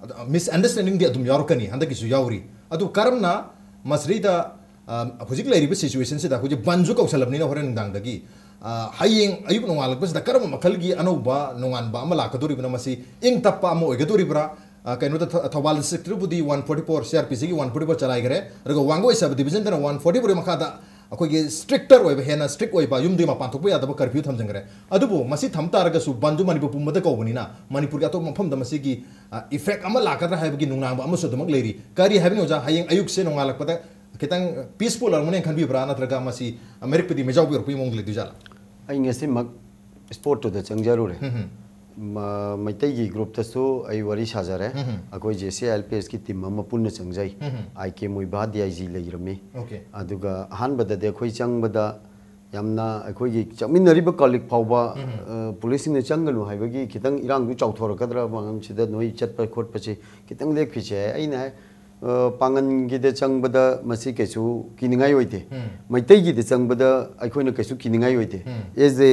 ꯑꯗ, misunderstandingꯗꯤ ꯑꯗꯨꯝ ꯌꯥꯎꯔꯛꯀꯅꯤ, ꯍꯟꯗꯛꯀꯤꯁꯨ ꯌꯥꯎꯔꯤ꯫ ꯑꯗꯨ ꯀꯔꯝꯅ ꯃꯁꯤꯗꯩꯗ, ꯑ, ꯍꯧꯖꯤꯛ ꯂꯩꯔꯤꯕ situationꯁꯤꯗ ꯍꯧꯖꯤꯛ ꯕꯟꯁꯨ ꯀꯧꯁꯜꯂꯕꯅꯤꯅ ꯍꯣꯔꯦꯟ ꯅꯨꯡꯗꯥꯡꯗꯒꯤ, ꯑ, ꯍꯌꯦꯡ ꯑꯌꯨꯛ ꯅꯣꯡꯉꯥꯜꯂꯛꯄꯁꯤꯗ ꯀꯔꯝꯕ ꯃꯈꯜꯒꯤ ꯑꯅꯧꯕ ꯅꯣꯡꯉꯥꯟꯕ ꯑꯃ ꯂꯥꯛꯀꯗꯣꯔꯤꯕꯅꯣ? ꯃꯁꯤ ꯏꯪ ꯇꯞꯄ ꯑꯃ ꯑꯣꯏꯒꯗꯣꯔꯤꯕ꯭ꯔꯥ? ꯑ, ꯀꯩꯅꯣꯗ ꯊ-, Thoubal districtꯕꯨꯗꯤ one forty four, CrPCꯒꯤ one forty four ꯆꯂꯥꯏꯈ꯭ꯔꯦ, ꯑꯗꯨꯒ ꯋꯥꯡꯒꯣꯏ sub divisionꯗꯅ one forty fourꯒꯤ ꯃꯈꯥꯗ ꯑꯩꯈꯣꯏꯒꯤ stricter ꯑꯣꯏꯕ, ꯍꯦꯟꯅ strict ꯑꯣꯏꯕ, ꯌꯨꯝꯗꯒꯤ ꯃꯄꯥꯟ ꯊꯣꯛꯄ ꯌꯥꯗꯕ curfew ꯊꯝꯖꯤꯟꯈ꯭ꯔꯦ꯫ ꯑꯗꯨꯕꯨ ꯃꯁꯤ ꯊꯝ ꯇꯥꯔꯒꯁꯨ ꯕꯟꯗꯨ ꯃꯅꯤꯄꯨꯔ ꯄꯨꯝꯕꯗ ꯀꯧꯕꯅꯤꯅ ꯃꯅꯤꯄꯨꯔꯒꯤ ꯑꯇꯣꯞꯄ ꯃꯐꯝꯗ ꯃꯁꯤꯒꯤ, ꯑ, effect ꯑꯃ ꯂꯥꯛꯀꯗ꯭ꯔꯥ ꯍꯥꯏꯕꯒꯤ ꯅꯨꯡꯅꯥꯡꯕ ꯑꯃꯁꯨ ꯑꯗꯨꯃꯛ ꯂꯩꯔꯤ꯫ ꯀꯔꯤ ꯍꯥꯏꯕꯅꯤ ꯑꯣꯖꯥ? ꯍꯌꯦꯡ ꯑꯌꯨꯛꯁꯦ ꯅꯣꯡꯉꯥꯜꯂꯛꯄꯗ ꯈꯤꯇꯪ peaceful ꯑꯣꯏꯔꯝꯒꯅꯤ ꯈꯟꯕꯤꯕ꯭ꯔꯥ, ꯅꯠꯇ꯭ꯔꯒ ꯃꯁꯤ ꯃꯔꯤꯛꯄꯨꯗꯤ ꯃꯩꯖꯥꯎ ꯑꯣꯏꯔꯛꯄꯒꯤ ꯃꯑꯣꯡꯗ ꯂꯩꯗꯣꯏꯖꯥꯠꯂꯥ? ꯑꯩ ꯉꯁꯤꯃꯛ sportꯇꯨꯗ ꯆꯪꯖꯔꯨꯔꯦ꯫ ꯎꯝ, ꯍꯝ꯫ ꯃ-, ꯃꯩꯇꯩꯒꯤ groupꯇꯁꯨ ꯑꯩ ꯋꯥꯔꯤ ꯁꯥꯖꯔꯦ꯫ ꯎꯝ, ꯍꯝ꯫ ꯑꯩꯈꯣꯏ JCILPSꯀꯤ team ꯑꯃ ꯄꯨꯟꯅ ꯆꯪꯖꯩ꯫ ꯎꯝ, ꯍꯝ꯫ ꯑꯥꯏ ꯀꯦ ꯃꯣꯏꯕꯥ DIG ꯂꯩꯔꯝꯃꯤ꯫ Okay꯫ ꯑꯗꯨꯒ ꯑꯍꯥꯟꯕꯗꯗꯤ ꯑꯩꯈꯣꯏ ꯆꯪꯕꯗ ꯌꯥꯝꯅ ꯑꯩꯈꯣꯏꯒꯤ ꯆꯠꯃꯤꯟꯅꯔꯤꯕ colleague ꯐꯥꯎꯕ, ꯎꯝ, ꯍꯝ꯫ ꯑ, policeꯁꯤꯡꯅ ꯆꯪꯒꯅꯨ ꯍꯥꯏꯕꯒꯤ ꯈꯤꯇꯪ ꯏꯔꯥꯡꯗꯨ ꯆꯥꯎꯊꯣꯔꯛꯀꯗ꯭ꯔꯥ, ꯃꯔꯝꯁꯤꯗ ꯅꯣꯏ ꯆꯠꯄ ꯈꯣꯠꯄꯁꯤ ꯈꯤꯇꯪ ꯂꯦꯞꯈꯤꯁꯦ ꯍꯥꯏ꯫ ꯑꯩꯅ ꯍꯥꯏ, ꯑ, ꯄꯥꯡꯒꯟꯒꯤꯗ ꯆꯪꯕꯗ ꯃꯁꯤ ꯀꯩꯁꯨ ꯀꯤꯅꯤꯡꯉꯥꯏ ꯑꯣꯏꯗꯦ꯫ ꯎꯝ꯫ ꯃꯩꯇꯩꯒꯤꯗ ꯆꯪꯕꯗ ꯑꯩꯈꯣꯏꯅ ꯀꯩꯁꯨ ꯀꯤꯅꯤꯡꯉꯥꯏ ꯑꯣꯏꯗꯦ꯫ ꯎꯝ꯫ As a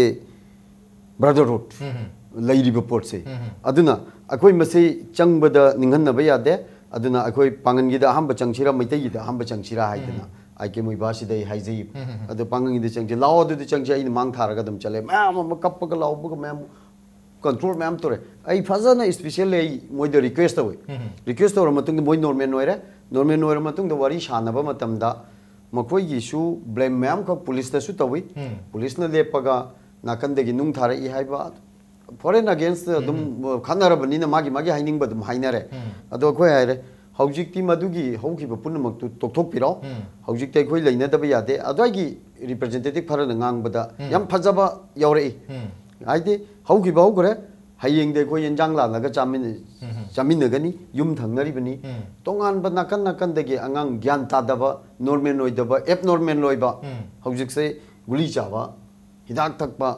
brotherhood ꯎꯝ, ꯎꯝ꯫ ꯂꯩꯔꯤꯕ ꯄꯣꯠꯁꯦ꯫ ꯎꯝ, ꯎꯝ꯫ ꯑꯗꯨꯅ ꯑꯩꯈꯣꯏ ꯃꯁꯤ ꯆꯪꯕꯗ ꯅꯤꯡꯍꯟꯅꯕ ꯌꯥꯗꯦ꯫ ꯑꯗꯨꯅ ꯑꯩꯈꯣꯏ ꯄꯥꯡꯒꯟꯒꯤꯗ ꯑꯍꯥꯟꯕ ꯆꯪꯁꯤꯔꯥ, ꯃꯩꯇꯩꯒꯤꯗ ꯑꯍꯥꯟꯕ ꯆꯪꯁꯤꯔꯥ ꯍꯥꯏꯗꯅ ꯎꯝ꯫ ꯑꯥꯏ ꯀꯦ ꯃꯣꯏꯕꯥꯁꯤꯗ ꯑꯩ ꯍꯥꯏꯖꯩꯕ꯫ ꯎꯝ, ꯎꯝ, ꯎꯝ꯫ ꯑꯗꯣ ꯄꯥꯡꯒꯟꯒꯤꯗ ꯆꯪꯁꯤ, "ꯂꯥꯛꯑꯣ, ꯑꯗꯨꯗꯤ ꯆꯪꯁꯤ", ꯑꯩꯅ ꯃꯥꯡ ꯊꯥꯔꯒ ꯑꯗꯨꯝ ꯆꯠꯂꯦ꯫ ꯃꯌꯥꯝ ꯑꯃ ꯀꯞꯄꯒ ꯂꯥꯎꯕꯒ ꯃꯌꯥꯝ control ꯃꯌꯥꯝ ꯇꯧꯔꯦ꯫ ꯑꯩ ꯐꯖꯅ specially ꯑꯩ ꯃꯣꯏꯗ request ꯇꯧꯋꯤ꯫ ꯎꯝ꯫ Request ꯇꯧꯔ ꯃꯇꯨꯡꯗ ꯃꯣꯏ normal ꯑꯣꯏꯔꯦ꯫ Normal ꯑꯣꯏꯔ ꯃꯇꯨꯡꯗ ꯋꯥꯔꯤ ꯁꯥꯟꯅꯕ ꯃꯇꯝꯗ ꯃꯈꯣꯏꯒꯤꯁꯨ blame ꯃꯌꯥꯝꯈꯛ policeꯇꯁꯨ ꯇꯧꯋꯤ꯫ ꯎꯝ꯫ Policeꯅ ꯂꯦꯞꯄꯒ ꯅꯥꯀꯟꯗꯒꯤ ꯅꯨꯡ ꯊꯥꯔꯛꯏ ꯍꯥꯏꯕ, Foreign against ꯑꯗꯨꯝ ꯈꯟꯅꯔꯕꯅꯤꯅ ꯃꯥꯒꯤ ꯃꯥꯒꯤ ꯍꯥꯏꯅꯤꯡꯕ ꯑꯗꯨꯝ ꯍꯥꯏꯅꯔꯦ꯫ ꯑꯗꯣ ꯑꯩꯈꯣꯏ ꯍꯥꯏꯔꯦ, ꯍꯧꯖꯤꯛꯇꯤ ꯃꯗꯨꯒꯤ ꯍꯧꯈꯤꯕ ꯄꯨꯝꯅꯃꯛꯇꯨ ꯇꯣꯛꯊꯣꯛꯄꯤꯔꯣ꯫ ꯍꯧꯖꯤꯛꯇꯤ ꯑꯩꯈꯣꯏ ꯂꯩꯅꯗꯕ ꯌꯥꯗꯦ꯫ ꯑꯗꯨꯋꯥꯏꯒꯤ representative ꯈꯔꯅ ꯉꯥꯡꯕꯗ ꯌꯥꯝ ꯐꯖꯕ ꯌꯥꯎꯔꯛꯏ꯫ ꯍꯥꯏꯗꯤ ꯍꯧꯈꯤꯕ ꯍꯧꯈ꯭ꯔꯦ, ꯍꯌꯦꯡꯗꯤ ꯑꯩꯈꯣꯏ ꯌꯦꯟꯖꯥꯡ ꯂꯥꯜꯂꯒ ꯆꯥꯃꯤꯟꯅ-, ꯆꯥꯃꯤꯟꯅꯒꯅꯤ, ꯌꯨꯝ ꯊꯪꯅꯔꯤꯕꯅꯤ꯫ ꯇꯣꯉꯥꯟꯕ ꯅꯥꯀꯟ ꯅꯥꯀꯟꯗꯒꯤ ꯑꯉꯥꯡ ꯒ꯭ꯌꯥꯟ ꯇꯥꯗꯕ, ꯅꯣꯔꯃꯦꯜ ꯑꯣꯏꯗꯕ, ꯑꯦꯞ ꯅꯣꯔꯃꯦꯜ ꯑꯣꯏꯕ, ꯍꯧꯖꯤꯛꯁꯦ ꯒꯨꯂꯤ ꯆꯥꯕ, ꯍꯤꯗꯥꯛ ꯊꯛꯄ꯫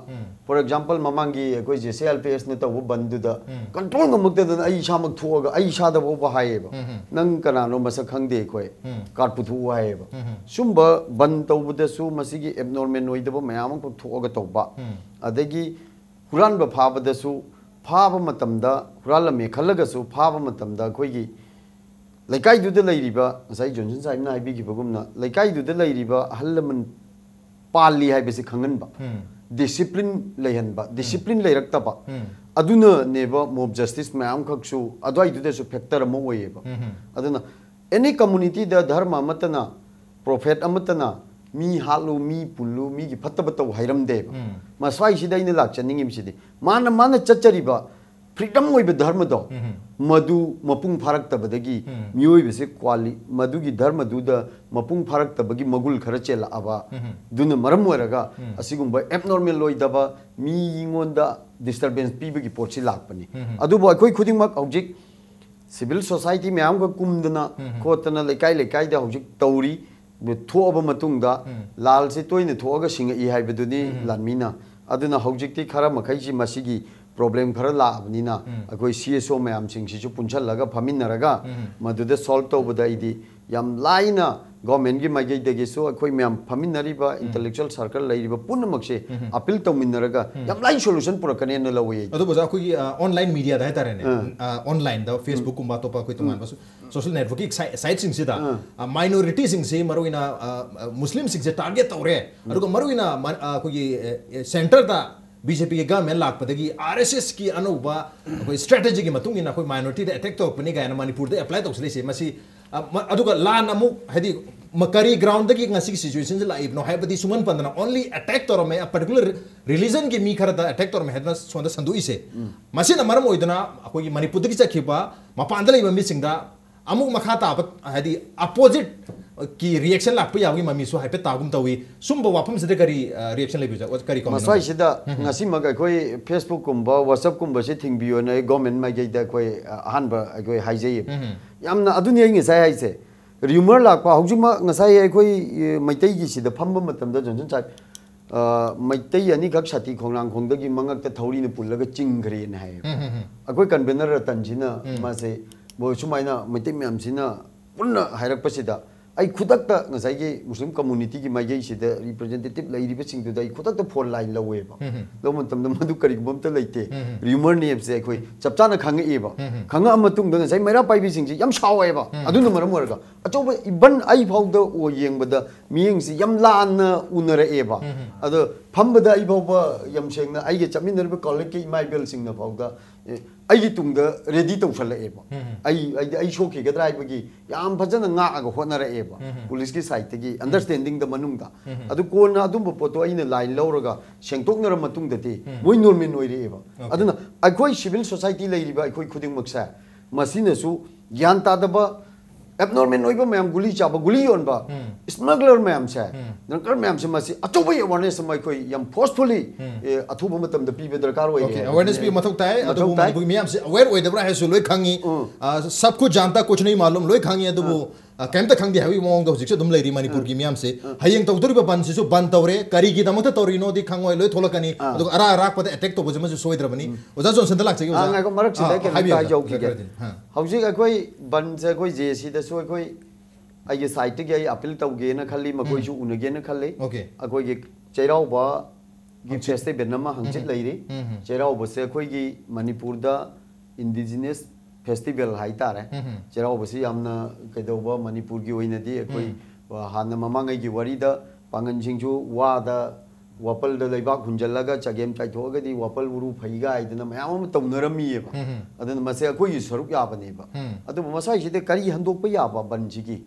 For example, ꯃꯃꯥꯡꯒꯤ ꯑꯩꯈꯣꯏ ꯖꯦ ꯁꯤ ꯑꯦꯜ ꯄꯤ ꯑꯦꯁꯅ ꯇꯧꯕ ꯕꯟꯗꯨꯗ ꯀꯟꯇ꯭ꯔꯣꯜ ꯉꯝꯃꯛꯇꯗꯅ ꯑꯩ ꯏꯁꯥꯃꯛ ꯊꯣꯛꯑꯒ ꯑꯩ ꯏꯁꯥꯗ ꯐꯥꯎꯕ ꯍꯥꯏꯌꯦꯕ, "ꯅꯪ ꯀꯅꯥꯅꯣ ꯃꯁꯛ ꯈꯪꯗꯦ, ꯑꯩꯈꯣꯏ ꯀꯥꯔꯠ ꯄꯨꯊꯣꯛꯎ" ꯍꯥꯏꯌꯦꯕ꯫ ꯁꯨꯝꯕ ꯕꯟ ꯇꯧꯕꯗꯁꯨ ꯃꯁꯤꯒꯤ ꯑꯦꯕꯅꯣꯔꯃꯦꯜ ꯑꯣꯏꯗꯕ ꯃꯌꯥꯝ ꯑꯃꯈꯛ ꯊꯣꯛꯑꯒ ꯇꯧꯕ꯫ ꯑꯗꯒꯤ ꯍꯨꯔꯥꯟꯕ ꯐꯥꯕꯗꯁꯨ, ꯐꯥꯕ ꯃꯇꯝꯗ, ꯍꯨꯔꯥꯜꯂꯝꯃꯦ ꯈꯜꯂꯒꯁꯨ ꯐꯥꯕ ꯃꯇꯝꯗ ꯑꯩꯈꯣꯏꯒꯤ ꯂꯩꯀꯥꯏꯗꯨꯗ ꯂꯩꯔꯤꯕ, ꯉꯁꯥꯏ ꯖꯣꯟꯁꯟ ꯁꯥꯍꯦꯕꯅ ꯍꯥꯏꯕꯤꯈꯤꯕꯒꯨꯝꯅ, ꯂꯩꯀꯥꯏꯗꯨꯗ ꯂꯩꯔꯤꯕ ꯑꯍꯜ ꯂꯃꯟ ꯄꯥꯜꯂꯤ ꯍꯥꯏꯕꯁꯤ ꯈꯪꯍꯟꯕ, ꯗꯤꯁꯤꯄ꯭ꯂꯤꯟ ꯂꯩꯍꯟꯕ, ꯗꯤꯁꯤꯄ꯭ꯂꯤꯟ ꯂꯩꯔꯛꯇꯕ, ꯑꯗꯨꯅꯅꯦꯕ ꯃꯣꯕ ꯖꯁꯇꯤꯁ ꯃꯌꯥꯝꯈꯛꯁꯨ ꯑꯗꯨꯋꯥꯏꯗꯨꯗꯁꯨ ꯐꯦꯛꯇꯔ ꯑꯃ ꯑꯣꯏꯌꯦꯕ꯫ ꯑꯗꯨꯅ ꯑꯦꯅꯤ ꯀꯝꯃꯨꯅꯤꯇꯤꯗ ꯙꯔꯃ ꯑꯃꯠꯇꯅ, ꯄ꯭ꯔꯣꯐꯦꯠ ꯑꯃꯠꯇꯅ ꯃꯤ ꯍꯥꯠꯂꯨ, ꯃꯤ ꯄꯨꯜꯂꯨ, ꯃꯤꯒꯤ ꯐꯠꯇꯕ ꯇꯧ ꯍꯥꯏꯔꯝꯗꯦꯕ꯫ ꯃꯁ꯭ꯋꯥꯏꯁꯤꯗ ꯑꯩꯅ ꯂꯥꯛꯆꯅꯤꯡꯉꯤꯕꯁꯤꯗꯤ, ꯃꯥꯅ, ꯃꯥꯅ ꯆꯠꯆꯔꯤꯕ ꯐ꯭ꯔꯤꯗꯝ ꯑꯣꯏꯕ ꯙꯔꯃꯗꯣ, ꯃꯗꯨ ꯃꯄꯨꯡ ꯐꯥꯔꯛꯇꯕꯗꯒꯤ ꯃꯤꯑꯣꯏꯕꯁꯦ ꯀ꯭ꯋꯥꯂꯤ-, ꯃꯗꯨꯒꯤ ꯙꯔꯃꯗꯨꯗ ꯃꯄꯨꯡ ꯐꯥꯔꯛꯇꯕꯒꯤ ꯃꯒꯨꯜ ꯈꯔ ꯆꯦꯜꯂꯛꯑꯕ, ꯑꯗꯨꯅ ꯃꯔꯝ ꯑꯣꯏꯔꯒ ꯑꯁꯤꯒꯨꯝꯕ ꯑꯦꯕꯅꯣꯔꯃꯦꯜ ꯑꯣꯏꯗꯕ, ꯃꯤꯉꯣꯟꯗ ꯗꯤꯁꯇꯔꯕꯦꯟꯁ ꯄꯤꯕꯒꯤ ꯄꯣꯠꯁꯤ ꯂꯥꯛꯄꯅꯤ꯫ ꯑꯗꯨꯕꯨ ꯑꯩꯈꯣꯏ ꯈꯨꯗꯤꯡꯃꯛ ꯍꯧꯖꯤꯛ ꯁꯤꯚꯤꯜ ꯁꯣꯁꯥꯏꯇꯤ ꯃꯌꯥꯝꯒ ꯀꯨꯝꯗꯅ ꯈꯣꯠꯇꯅ ꯂꯩꯀꯥꯏ ꯂꯩꯀꯥꯏꯗ ꯍꯧꯖꯤꯛ ꯇꯧꯔꯤ꯫ ꯊꯣꯛꯑꯕ ꯃꯇꯨꯡꯗ ꯂꯥꯜꯁꯤ ꯇꯣꯏꯅ ꯊꯣꯛꯑꯒ ꯁꯤꯡꯉꯛꯏ ꯍꯥꯏꯕꯗꯨꯅꯤ ꯂꯥꯟꯃꯤꯅ꯫ ꯑꯗꯨꯅ ꯍꯧꯖꯤꯛꯇꯤ ꯈꯔ ꯃꯈꯩꯁꯤ ꯃꯁꯤꯒꯤ ꯄ꯭ꯔꯣꯕ꯭ꯂꯦꯝ ꯈꯔ ꯂꯥꯛꯑꯕꯅꯤꯅ ꯑꯩꯈꯣꯏ ꯁꯤ ꯑꯦꯁ ꯑꯣ ꯃꯌꯥꯝꯁꯤꯡꯁꯤꯁꯨ ꯄꯨꯟꯁꯜꯂꯒ ꯐꯝꯃꯤꯟꯅꯔꯒ ꯃꯗꯨꯗ ꯁꯣꯜꯕ ꯇꯧꯕꯗ ꯑꯩꯗꯤ ꯌꯥꯝ ꯂꯥꯏꯅ ꯒꯣꯔꯃꯦꯟꯒꯤ ꯃꯥꯏꯀꯩꯗꯒꯤꯁꯨ ꯑꯩꯈꯣꯏ ꯃꯌꯥꯝ ꯐꯝꯃꯤꯟꯅꯔꯤꯕ ꯏꯟꯇꯦꯂꯦꯛꯆꯨꯋꯦꯜ ꯁꯔꯀꯜ ꯂꯩꯔꯤꯕ ꯄꯨꯝꯅꯃꯛꯁꯦ ꯑꯄꯤꯜ ꯇꯧꯃꯤꯟꯅꯔꯒ ꯌꯥꯝ ꯂꯥꯏꯅ ꯁꯣꯂꯨꯁꯟ ꯄꯨꯔꯛꯀꯅꯦꯅ ꯂꯧꯋꯤ ꯑꯩꯗꯤ꯫ ꯑꯗꯨꯕꯨ ꯑꯣꯖꯥ, ꯑꯩꯈꯣꯏꯒꯤ ꯑꯣꯟꯂꯥꯏꯟ ꯃꯤꯗꯤꯌꯥꯗ ꯍꯥꯏꯇꯥꯔꯦꯅꯦ, ꯑꯣꯟꯂꯥꯏꯟꯗ ꯐꯦꯁꯕꯨꯛꯀꯨꯝꯕ ꯑꯇꯣꯞꯄ ꯑꯩꯈꯣꯏ ꯇꯣꯉꯥꯟꯕ ꯁꯣꯁꯤꯌꯦꯜ ꯅꯦꯠꯋꯔꯛꯀꯤꯡ ꯁꯥꯏꯠꯁꯤꯡꯁꯤꯗ ꯃꯥꯏꯅꯣꯔꯤꯇꯤꯁꯤꯡꯁꯤ, ꯃꯔꯨꯑꯣꯏꯅ ꯃꯨꯁꯂꯤꯝꯁꯤꯡꯁꯦ ꯇꯥꯔꯒꯦꯠ ꯇꯧꯔꯦ, ꯑꯗꯨꯒ ꯃꯔꯨꯑꯣꯏꯅ ꯑꯩꯈꯣꯏꯒꯤ ꯁꯦꯟꯇꯔꯗ ꯕꯤ ꯖꯦ ꯄꯤꯒꯤ ꯒꯚꯔꯟꯃꯦꯟ ꯂꯥꯛꯄꯗꯒꯤ ꯑꯥꯔ ꯑꯦꯁ ꯑꯦꯁꯀꯤ ꯑꯅꯧꯕ ꯑꯩꯈꯣꯏ ꯁ꯭ꯇ꯭ꯔꯦꯇꯦꯖꯤꯒꯤ ꯃꯇꯨꯡ ꯏꯟꯅ ꯑꯩꯈꯣꯏ ꯃꯥꯏꯅꯣꯔꯤꯇꯤꯗ ꯑꯦꯇꯦꯛ ꯇꯧꯔꯛꯄꯅꯤ ꯀꯥꯏꯅ ꯃꯅꯤꯄꯨꯔꯗ ꯑꯦꯄ꯭ꯂꯥꯏ ꯇꯧꯁꯤꯜꯂꯤꯁꯦ, ꯃꯁꯤ ꯑ, ꯃ-, ꯑꯗꯨꯒ ꯂꯥꯟ ꯑꯃꯨꯛ, ꯍꯥꯏꯗꯤ, ꯀꯔꯤ ꯒ꯭ꯔꯥꯎꯟꯗꯒꯤ ꯉꯁꯤꯒꯤ ꯁꯤꯆꯨꯋꯦꯁꯟꯁꯤ ꯂꯥꯛꯏꯕꯅꯣ ꯍꯥꯏꯕꯗꯤ ꯁꯨꯡꯄꯟ ꯄꯟꯗꯅ only attack ꯇꯧꯔꯝꯃꯦ, a particular religion ꯒꯤ ꯃꯤ ꯈꯔꯗ attack ꯇꯧꯔꯝꯃꯦ ꯍꯥꯏꯗꯅ ꯁꯣꯝꯗ ꯁꯟꯗꯣꯛꯏꯁꯦ꯫ ꯃꯁꯤꯅ ꯃꯔꯝ ꯑꯣꯏꯗꯅ ꯑꯩꯈꯣꯏꯒꯤ ꯃꯅꯤꯄꯨꯔꯗꯒꯤ ꯆꯠꯈꯤꯕ ꯃꯄꯥꯟꯗ ꯂꯩꯕ ꯃꯤꯁꯤꯡꯗ ꯑꯃꯨꯛ ꯃꯈꯥ ꯇꯥꯕ, ꯍꯥꯏꯗꯤ opposite ꯀꯤ reaction ꯂꯥꯛꯄ ꯌꯥꯕꯒꯤ ꯃꯃꯤꯁꯨ ꯍꯥꯏꯐꯦꯠ ꯇꯥꯒꯨꯝ ꯇꯧꯏ꯫ ꯁꯨꯝꯕ ꯋꯥꯐꯝꯁꯤꯗ ꯀꯔꯤ reaction ꯂꯩꯕꯤꯕ, ꯀꯔꯤ comment ꯂꯩꯕꯤꯕ? ꯃꯁꯥꯏꯁꯤꯗ ꯉꯁꯤꯃꯛ ꯑꯩꯈꯣꯏ Facebook ꯀꯨꯝꯕ, WhatsApp ꯀꯨꯝꯕꯁꯦ ꯊꯤꯡꯕꯤꯌꯣꯅ ꯑꯩ ꯒꯣꯔꯃꯦꯟ ꯃꯥꯏꯀꯩꯗ ꯑꯩꯈꯣꯏ ꯑꯍꯥꯟꯕ ꯑꯩꯈꯣꯏ ꯍꯥꯏꯖꯩꯌꯦꯕ꯫ ꯌꯥꯝꯅ ꯑꯗꯨꯅꯤ ꯑꯩ ꯉꯁꯥꯏ ꯍꯥꯏꯁꯦ꯫ ꯔꯤꯌꯨꯃꯔ ꯂꯥꯛꯄ ꯍꯧꯖꯤꯛꯃꯛ ꯉꯁꯥꯏ ꯑꯩꯈꯣꯏ ꯃꯩꯇꯩꯒꯤ ꯁꯤꯗ ꯐꯝꯕ ꯃꯇꯝꯗ ꯖꯣꯟꯁꯟ ꯁꯥꯍꯦꯕ, ꯃꯩꯇꯩ ꯑꯅꯤꯈꯛ ꯁꯥꯇꯤ ꯈꯣꯡꯅꯥꯡꯈꯣꯡꯗꯒꯤ ꯃꯉꯛꯇ ꯊꯧꯔꯤꯅ ꯄꯨꯜꯂꯒ ꯆꯤꯡꯈ꯭ꯔꯦꯅ ꯍꯥꯏꯌꯦꯕ꯫ ꯑꯩꯈꯣꯏ ꯀꯟꯚꯦꯅꯔ ꯔꯇꯟꯁꯤꯅ ꯃꯥꯁꯦ ꯁꯨꯃꯥꯏꯅ ꯃꯩꯇꯩ ꯃꯌꯥꯝꯁꯤꯅ ꯄꯨꯟꯅ ꯍꯥꯏꯔꯛꯄꯁꯤꯗ ꯑꯩ ꯈꯨꯗꯛꯇ ꯉꯁꯥꯏꯒꯤ ꯃꯨꯁꯂꯤꯝ ꯀꯝꯃꯨꯅꯤꯇꯤꯒꯤ ꯃꯥꯏꯀꯩꯁꯤꯗ ꯔꯤꯄ꯭ꯔꯖꯦꯟꯇꯦꯇꯤꯚ ꯂꯩꯔꯤꯕꯁꯤꯡꯗꯨꯗ ꯑꯩ ꯈꯨꯗꯛꯇ ꯐꯣꯟ ꯂꯥꯏꯟ ꯂꯧꯋꯦꯕ꯫ ꯂꯧꯕ ꯃꯇꯝꯗ ꯃꯗꯨ ꯀꯔꯤꯒꯨꯝꯕ ꯑꯝꯇ ꯂꯩꯇꯦ꯫ ꯔꯤꯌꯨꯃꯔꯅꯦꯕꯁꯦ ꯑꯩꯈꯣꯏ ꯆꯞ ꯆꯥꯅ ꯈꯪꯉꯛꯑꯦꯕ꯫ ꯈꯪꯉꯛꯑ ꯃꯇꯨꯡꯗ ꯉꯁꯥꯏ ꯃꯩꯔꯥ ꯄꯥꯏꯕꯤꯁꯤꯡꯁꯦ ꯌꯥꯝ ꯁꯥꯎꯋꯦꯕ꯫ ꯑꯗꯨꯅ ꯃꯔꯝ ꯑꯣꯏꯔꯒ ꯑꯆꯧꯕ ꯏꯚꯟ ꯑꯩ ꯐꯥꯎꯗ ꯑꯣ ꯌꯦꯡꯕꯗ ꯃꯤꯠꯌꯦꯡꯁꯤ ꯌꯥꯝ ꯂꯥꯟꯅ ꯎꯅꯔꯛꯑꯦꯕ꯫ ꯑꯗꯣ ꯐꯝꯕꯗ ꯑꯩ ꯐꯥꯎꯕ ꯌꯥꯝ ꯁꯦꯡꯅ ꯑꯩꯒ ꯆꯠꯃꯤꯟꯅꯔꯤꯕ ꯀꯣꯂꯤꯛꯀꯤ ꯏꯃꯥ ꯏꯕꯦꯜꯁꯤꯡꯅ ꯐꯥꯎꯗ ꯑꯦ, ꯑꯩꯒꯤ ꯇꯨꯡꯗ ꯔꯦꯗꯤ ꯇꯧꯁꯜꯂꯛꯑꯦꯕ꯫ ꯑꯩ ꯑꯩꯗꯤ ꯑꯩ ꯁꯣꯛꯈꯤꯒꯗ꯭ꯔꯥ ꯍꯥꯏꯕꯒꯤ ꯌꯥꯝ ꯐꯖꯅ ꯉꯥꯛꯑꯒ ꯍꯣꯠꯅꯔꯛꯑꯦꯕ ꯄꯨꯂꯤꯁꯀꯤ ꯁꯥꯏꯠꯇꯒꯤ ꯑꯟꯗꯔꯁꯇꯦꯟꯗꯤꯡꯗ ꯃꯅꯨꯡꯗ꯫ ꯑꯗꯨ ꯀꯣꯟꯅ ꯑꯗꯨꯝꯕ ꯄꯣꯠꯇꯣ ꯑꯩꯅ ꯂꯥꯏꯟ ꯂꯧꯔꯒ ꯁꯦꯡꯗꯣꯛꯅꯔ ꯃꯇꯨꯡꯗꯗꯤ ꯃꯣꯏ ꯅꯣꯔꯃꯦꯜ ꯑꯣꯏꯔꯛꯑꯦꯕ꯫ ꯑꯗꯨꯅ ꯑꯩꯈꯣꯏ ꯁꯤꯚꯤꯜ ꯁꯣꯁꯥꯏꯇꯤ ꯂꯩꯔꯤꯕ ꯑꯩꯈꯣꯏ ꯈꯨꯗꯤꯡꯃꯛꯁꯦ ꯃꯁꯤꯅꯁꯨ ꯒ꯭ꯌꯥꯟ ꯇꯥꯗꯕ ꯑꯦꯕꯅꯣꯔꯃꯦꯜ ꯑꯣꯏꯕ ꯃꯌꯥꯝ, ꯒꯨꯂꯤ ꯆꯥꯕ, ꯒꯨꯂꯤ ꯌꯣꯟꯕ, ꯁ꯭ꯃꯒꯂꯔ ꯃꯌꯥꯝꯁꯦ, ꯗ꯭ꯔꯪꯀꯔ ꯃꯌꯥꯝꯁꯦ, ꯃꯁꯤ ꯑꯆꯧꯕ ꯑꯦꯋꯥꯔꯅꯦꯁ ꯑꯃ ꯑꯩꯈꯣꯏ ꯌꯥꯝ ꯐꯣꯔꯁꯐꯨꯜꯂꯤ ꯑꯊꯨꯕ ꯃꯇꯝꯗ ꯄꯤꯕ ꯗꯔꯀꯥꯔ ꯑꯣꯏꯔꯦ꯫ ꯑꯣꯀꯦ, ꯑꯦꯋꯥꯔꯅꯦꯁ ꯄꯤꯕ ꯃꯊꯧ ꯇꯥꯏ꯫ ꯃꯊꯧ ꯑꯗꯨꯕꯨ ꯇꯥꯏ꯫ ꯃꯅꯤꯄꯨꯔꯒꯤ ꯃꯤꯌꯥꯝꯁꯦ ꯑꯋꯦꯔ ꯑꯣꯏꯗꯕ꯭ꯔꯥ ꯍꯥꯏꯁꯨ ꯂꯣꯏ ꯈꯪꯉꯤ꯫ ꯎꯝ꯫ ꯑ, ꯁꯕ ꯀꯨ ꯖꯥꯟꯇꯥ ꯀꯨꯆ ꯅꯍꯤ ꯃꯥꯂꯨꯝ ꯂꯣꯏ ꯈꯪꯉꯤ꯫ ꯑꯗꯨꯕꯨ ꯑ, ꯀꯩꯝꯇ ꯈꯪꯗꯦ ꯍꯥꯏꯕꯒꯤ ꯃꯑꯣꯡꯗ ꯍꯧꯖꯤꯛꯁꯨ ꯑꯗꯨꯝ ꯂꯩꯔꯤ ꯃꯅꯤꯄꯨꯔꯒꯤ ꯃꯤꯌꯥꯝꯁꯦ꯫ ꯍꯌꯦꯡ ꯇꯧꯗꯣꯔꯤꯕ ꯕꯟꯁꯤꯁꯨ ꯕꯟ ꯇꯧꯔꯦ, ꯀꯔꯤꯒꯤꯗꯃꯛꯇ ꯇꯧꯔꯤꯅꯣꯗꯤ ꯈꯪꯉꯣꯏ, ꯂꯣꯏ ꯊꯣꯛꯂꯛꯀꯅꯤ꯫ ꯑꯥ꯫ ꯑꯗꯨꯒ ꯑꯔꯥꯛ ꯑꯔꯥꯛꯄꯗ ꯑꯦꯇꯦꯛ ꯇꯧꯕꯁꯤꯃꯁꯨ ꯁꯣꯏꯗ꯭ꯔꯕꯅꯤ꯫ ꯑꯣꯖꯥ ꯖꯣꯟꯁꯟꯗ ꯂꯥꯛꯆꯒꯦ, ꯑꯥ, ꯑꯣꯖꯥ꯫ ꯉꯥꯏꯈꯣ, ꯃꯔꯛꯁꯤꯗ ꯑꯥ, ꯀꯩꯅꯣꯝꯇ ꯍꯥꯏꯕꯤꯌꯨ, ꯍꯥꯏꯖꯍꯧꯈꯤꯒꯦ꯫ ꯈꯔ ꯈꯔꯗꯤ꯫ ꯑꯥ꯫ ꯍꯧꯖꯤꯛ ꯑꯩꯈꯣꯏ ꯕꯟꯁꯦ ꯑꯩꯈꯣꯏ ꯖꯦ ꯑꯦ ꯁꯤꯗꯁꯨ ꯑꯩꯈꯣꯏ ꯑꯩꯒꯤ ꯁꯥꯏꯠꯇꯒꯤ ꯑꯩ ꯑꯄꯤꯜ ꯇꯧꯒꯦꯅ ꯈꯜꯂꯤ, ꯃꯈꯣꯏꯁꯨ ꯎꯅꯒꯦꯅ ꯈꯜꯂꯤ꯫ ꯑꯣꯀꯦ꯫ ꯑꯩꯈꯣꯏꯒꯤ ꯆꯩꯔꯥꯎꯕꯒꯤ ꯍꯪꯆꯤꯠ꯫ ꯐꯦꯁꯇꯤꯚꯦꯜ ꯑꯃ ꯍꯪꯆꯤꯠ ꯎꯝ꯫ ꯂꯩꯔꯤ꯫ ꯎꯝ꯫ ꯆꯩꯔꯥꯎꯕꯁꯦ ꯑꯩꯈꯣꯏꯒꯤ ꯃꯅꯤꯄꯨꯔꯗ ꯏꯟꯗꯤꯖꯤꯅꯁ ꯐꯦꯁꯇꯤꯚꯦꯜ ꯍꯥꯏꯇꯥꯔꯦ꯫ ꯎꯝ꯫ ꯆꯩꯔꯥꯎꯕꯁꯤ ꯌꯥꯝꯅ ꯀꯩꯗꯧꯕ ꯃꯅꯤꯄꯨꯔꯒꯤ ꯑꯣꯏꯅꯗꯤ ꯑꯩꯈꯣꯏ ꯎꯝ꯫ ꯍꯥꯟꯅ ꯃꯃꯥꯡꯉꯩꯒꯤ ꯋꯥꯔꯤꯗ ꯄꯥꯡꯒꯟꯁꯤꯡꯁꯨ ꯋꯥꯗ ꯋꯥꯄꯜꯗ ꯂꯩꯕꯥꯛ ꯍꯨꯟꯖꯜꯂꯒ ꯆꯒꯦꯝ ꯆꯥꯏꯊꯣꯛꯑꯒꯗꯤ ꯋꯥꯄꯜ ꯎꯔꯨ ꯐꯩꯒꯥꯏꯗꯅ ꯃꯌꯥꯝ ꯑꯃ ꯇꯧꯅꯔꯝꯃꯤꯑꯕ꯫ ꯑꯗꯨꯅ ꯃꯁꯦ ꯑꯩꯈꯣꯏꯒꯤ ꯁꯔꯨꯛ ꯌꯥꯕꯅꯦꯕ꯫ ꯑꯗꯨꯕꯨ ꯃꯁꯥꯏꯁꯤꯗ ꯀꯔꯤ ꯍꯟꯗꯣꯛꯄ ꯌꯥꯕ ꯕꯟꯁꯤꯒꯤ?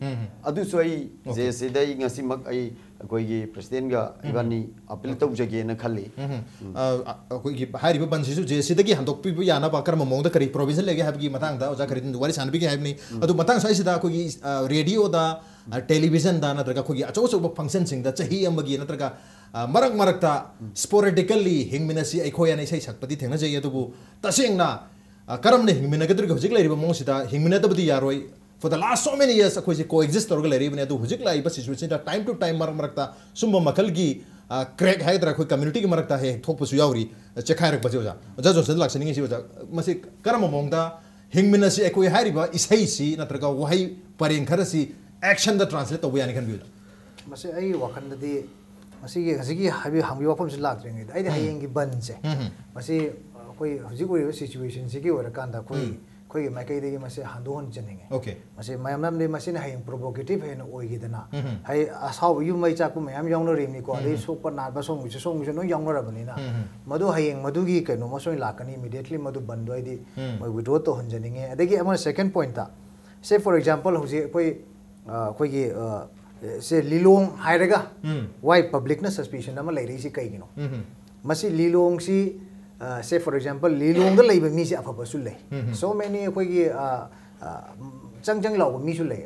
ꯑꯗꯨꯁꯨ ꯑꯩ ꯖꯦ ꯑꯦꯁ ꯁꯤꯗ ꯑꯩ ꯉꯁꯤꯃꯛ ꯑꯩ ꯑꯩꯈꯣꯏꯒꯤ ꯄ꯭ꯔꯁꯤꯗꯦꯟꯒ ꯏꯕꯥꯅꯤ ꯑꯄꯤꯜ ꯇꯧꯖꯒꯦꯅ ꯈꯜꯂꯤ꯫ ꯑ, ꯑ, ꯑꯩꯈꯣꯏꯒꯤ ꯍꯥꯏꯔꯤꯕ ꯕꯟꯁꯤꯁꯨ ꯖꯦ ꯑꯦꯁ ꯁꯤꯗꯒꯤ ꯍꯟꯗꯣꯛꯄꯤꯕ ꯌꯥꯅꯕ ꯀꯔꯝꯕ ꯃꯑꯣꯡꯗ ꯀꯔꯤ ꯄ꯭ꯔꯣꯚꯤꯖꯟ ꯂꯩꯒꯦ ꯍꯥꯏꯕꯒꯤ ꯃꯇꯥꯡꯗ ꯑꯣꯖꯥ ꯈꯔꯤꯗꯨꯟꯗꯨ ꯋꯥꯔꯤ ꯁꯥꯟꯅꯕꯤꯒꯦ ꯍꯥꯏꯕꯅꯤ꯫ ꯑꯗꯨ ꯃꯇꯥꯡ ꯁ꯭ꯋꯥꯏꯁꯤꯗ ꯑꯩꯈꯣꯏꯒꯤ, ꯑ, ꯔꯦꯗꯤꯑꯣꯗ, ꯑ, ꯇꯦꯂꯤꯚꯤꯖꯟꯗ ꯅꯠꯇ꯭ꯔꯒ ꯑꯩꯈꯣꯏꯒꯤ ꯑꯆꯧ ꯑꯆꯧꯕ ꯐꯪꯁꯟꯁꯤꯡꯗ ꯆꯍꯤ ꯑꯃꯒꯤ ꯅꯠꯇ꯭ꯔꯒ, ꯑ, ꯃꯔꯛ ꯃꯔꯛꯇ ꯁ꯭ꯄꯣꯔꯦꯗꯤꯀꯜꯂꯤ ꯍꯤꯡꯃꯤꯟꯅꯁꯤ ꯑꯩꯈꯣꯏ ꯑꯅ ꯏꯁꯩ ꯁꯛꯄꯗꯤ ꯊꯦꯡꯅꯖꯩ꯫ ꯑꯗꯨꯕꯨ ꯇꯁꯦꯡꯅ, ꯑ, ꯀꯔꯝꯅ ꯍꯤꯡꯃꯤꯟꯅꯒꯗꯧꯔꯤꯒꯦ ꯍꯧꯖꯤꯛ ꯂꯩꯔꯤꯕ ꯃꯑꯣꯡꯁꯤꯗ? ꯍꯤꯡꯃꯤꯟꯅꯗꯕꯗꯤ ꯌꯥꯔꯣꯏ꯫ For the last so many years ꯑꯩꯈꯣꯏꯁꯦ ꯀꯣ ꯑꯦꯛꯖꯤꯁ ꯇꯧꯔꯒ ꯂꯩꯔꯛꯏꯕꯅꯤ꯫ ꯑꯗꯨ ꯍꯧꯖꯤꯛ ꯂꯥꯛꯏꯕ ꯁꯤꯆꯨꯋꯦꯁꯟꯗ ꯇꯥꯏꯝ ꯇꯨ ꯇꯥꯏꯝ ꯃꯔꯛ ꯃꯔꯛꯇ ꯁꯨꯝꯕ ꯃꯈꯜꯒꯤ, ꯑ, ꯀ꯭ꯔꯦꯛ ꯍꯥꯏꯒꯗ꯭ꯔꯥ, ꯑꯩꯈꯣꯏ ꯀꯝꯃ꯭ꯌꯨꯅꯤꯇꯤꯒꯤ ꯃꯔꯛꯇ ꯍꯦꯛ ꯍꯦꯛ ꯊꯣꯛꯄꯁꯨ ꯌꯥꯎꯔꯤ꯫ ꯑ, ꯆꯦꯈꯥꯏꯔꯛꯄꯁꯦ ꯑꯣꯖꯥ꯫ ꯑꯣꯖꯥ ꯖꯣꯟꯁꯟꯗ ꯂꯥꯛꯆꯅꯤꯡꯉꯤꯁꯤ ꯑꯣꯖꯥ, ꯃꯁꯤ ꯀꯔꯝꯕ ꯃꯑꯣꯡꯗ ꯍꯤꯡꯃꯤꯟꯅꯁꯤ ꯑꯩꯈꯣꯏ ꯍꯥꯏꯔꯤꯕ ꯏꯁꯩꯁꯤ ꯅꯠꯇ꯭ꯔꯒ ꯋꯥꯍꯩ ꯄꯔꯦꯡ ꯈꯔꯁꯤ ꯑꯦꯛꯁꯟꯗ ꯇ꯭ꯔꯥꯟꯁꯂꯦꯠ ꯇꯧꯕ ꯌꯥꯅꯤ ꯈꯟꯕꯤ ꯑꯣꯖꯥ? ꯃꯁꯤ ꯑꯩꯒꯤ ꯋꯥꯈꯜꯗꯗꯤ ꯃꯁꯤꯒꯤ ꯍꯧꯖꯤꯛꯀꯤ ꯍꯥꯏꯕꯤ ꯍꯪꯕꯤꯕ ꯋꯥꯐꯝꯁꯤ ꯂꯥꯛꯇ꯭ꯔꯤꯉꯩꯗ ꯑꯩꯗꯤ ꯍꯌꯦꯡꯒꯤ ꯕꯟꯁꯦ ꯃꯁꯤ ꯑꯩꯈꯣꯏ ꯍꯧꯖꯤꯛ ꯑꯣꯏꯔꯤꯕ ꯁꯤꯆꯨꯋꯦꯁꯟꯁꯤꯒꯤ ꯑꯣꯏꯔꯀꯥꯟꯗ ꯑꯩꯈꯣꯏ ꯑꯩꯈꯣꯏꯒꯤ ꯃꯥꯏꯀꯩꯗꯒꯤ ꯃꯁꯤ ꯍꯟꯗꯣꯛꯍꯟꯖꯅꯤꯡꯉꯦ꯫ ꯑꯣꯀꯦ꯫ ꯃꯁꯤ ꯃꯌꯥꯝ ꯃꯔꯝꯗꯤ ꯃꯁꯤꯅ ꯍꯌꯦꯡ ꯄ꯭ꯔꯣꯚꯣꯀꯦꯇꯤꯞ ꯍꯦꯟꯅ ꯑꯣꯏꯈꯤꯗꯅ ꯍꯥꯏ ꯑꯁꯥꯎꯕ ꯌꯨꯝ ꯃꯩ ꯆꯥꯛꯄ ꯃꯌꯥꯝ ꯌꯥꯎꯅꯔꯤꯕꯅꯤꯀꯣ, ꯑꯗꯩ ꯁꯣꯛꯄ ꯅꯥꯕ ꯁꯣꯝꯒꯤꯁꯨ ꯁꯣꯝꯒꯤꯁꯨ ꯂꯣꯏ ꯌꯥꯎꯅꯔꯕꯅꯤꯅ ꯃꯗꯨ ꯍꯌꯦꯡ ꯃꯗꯨꯒꯤ ꯀꯩꯅꯣ ꯑꯃ ꯁꯣꯏꯅ ꯂꯥꯛꯀꯅꯤ꯫ ꯏꯃꯤꯗꯤꯌꯦꯠꯂꯤ ꯃꯗꯨ ꯕꯟꯗꯣ ꯑꯩꯗꯤ ꯃꯣꯏ ꯋꯤꯗ꯭ꯔꯣ ꯇꯧꯍꯟꯖꯅꯤꯡꯉꯦ꯫ ꯑꯗꯒꯤ ꯑꯃꯅ ꯁꯦꯀꯦꯟ ꯄꯣꯏꯟꯠꯇ, ꯁꯦ ꯐꯣꯔ ꯑꯦꯛꯖꯥꯝꯄꯜ ꯍꯧꯖꯤꯛ ꯑꯩꯈꯣꯏ ꯑ, ꯑꯩꯈꯣꯏꯒꯤ, ꯑ, ꯁꯦ ꯂꯤꯂꯣꯡ ꯍꯥꯏꯔꯒ ꯋꯥꯏ ꯄꯕ꯭ꯂꯤꯛꯅ ꯁꯁꯄꯤꯁꯟ ꯑꯃ ꯂꯩꯔꯛꯏꯁꯤ ꯀꯩꯒꯤꯅꯣ? ꯃꯁꯤ ꯂꯤꯂꯣꯡꯁꯤ, ꯑ, ꯁꯦ ꯐꯣꯔ ꯑꯦꯛꯖꯥꯝꯄꯜ ꯂꯤꯂꯣꯡꯗ ꯂꯩꯕ ꯃꯤꯁꯦ ꯑꯐꯕꯁꯨ ꯂꯩ꯫ ꯁꯣ ꯃꯦꯅꯤ ꯑꯩꯈꯣꯏꯒꯤ, ꯑ, ꯑ, ꯆꯪ ꯆꯪ ꯂꯥꯎꯕ ꯃꯤꯁꯨ ꯂꯩ꯫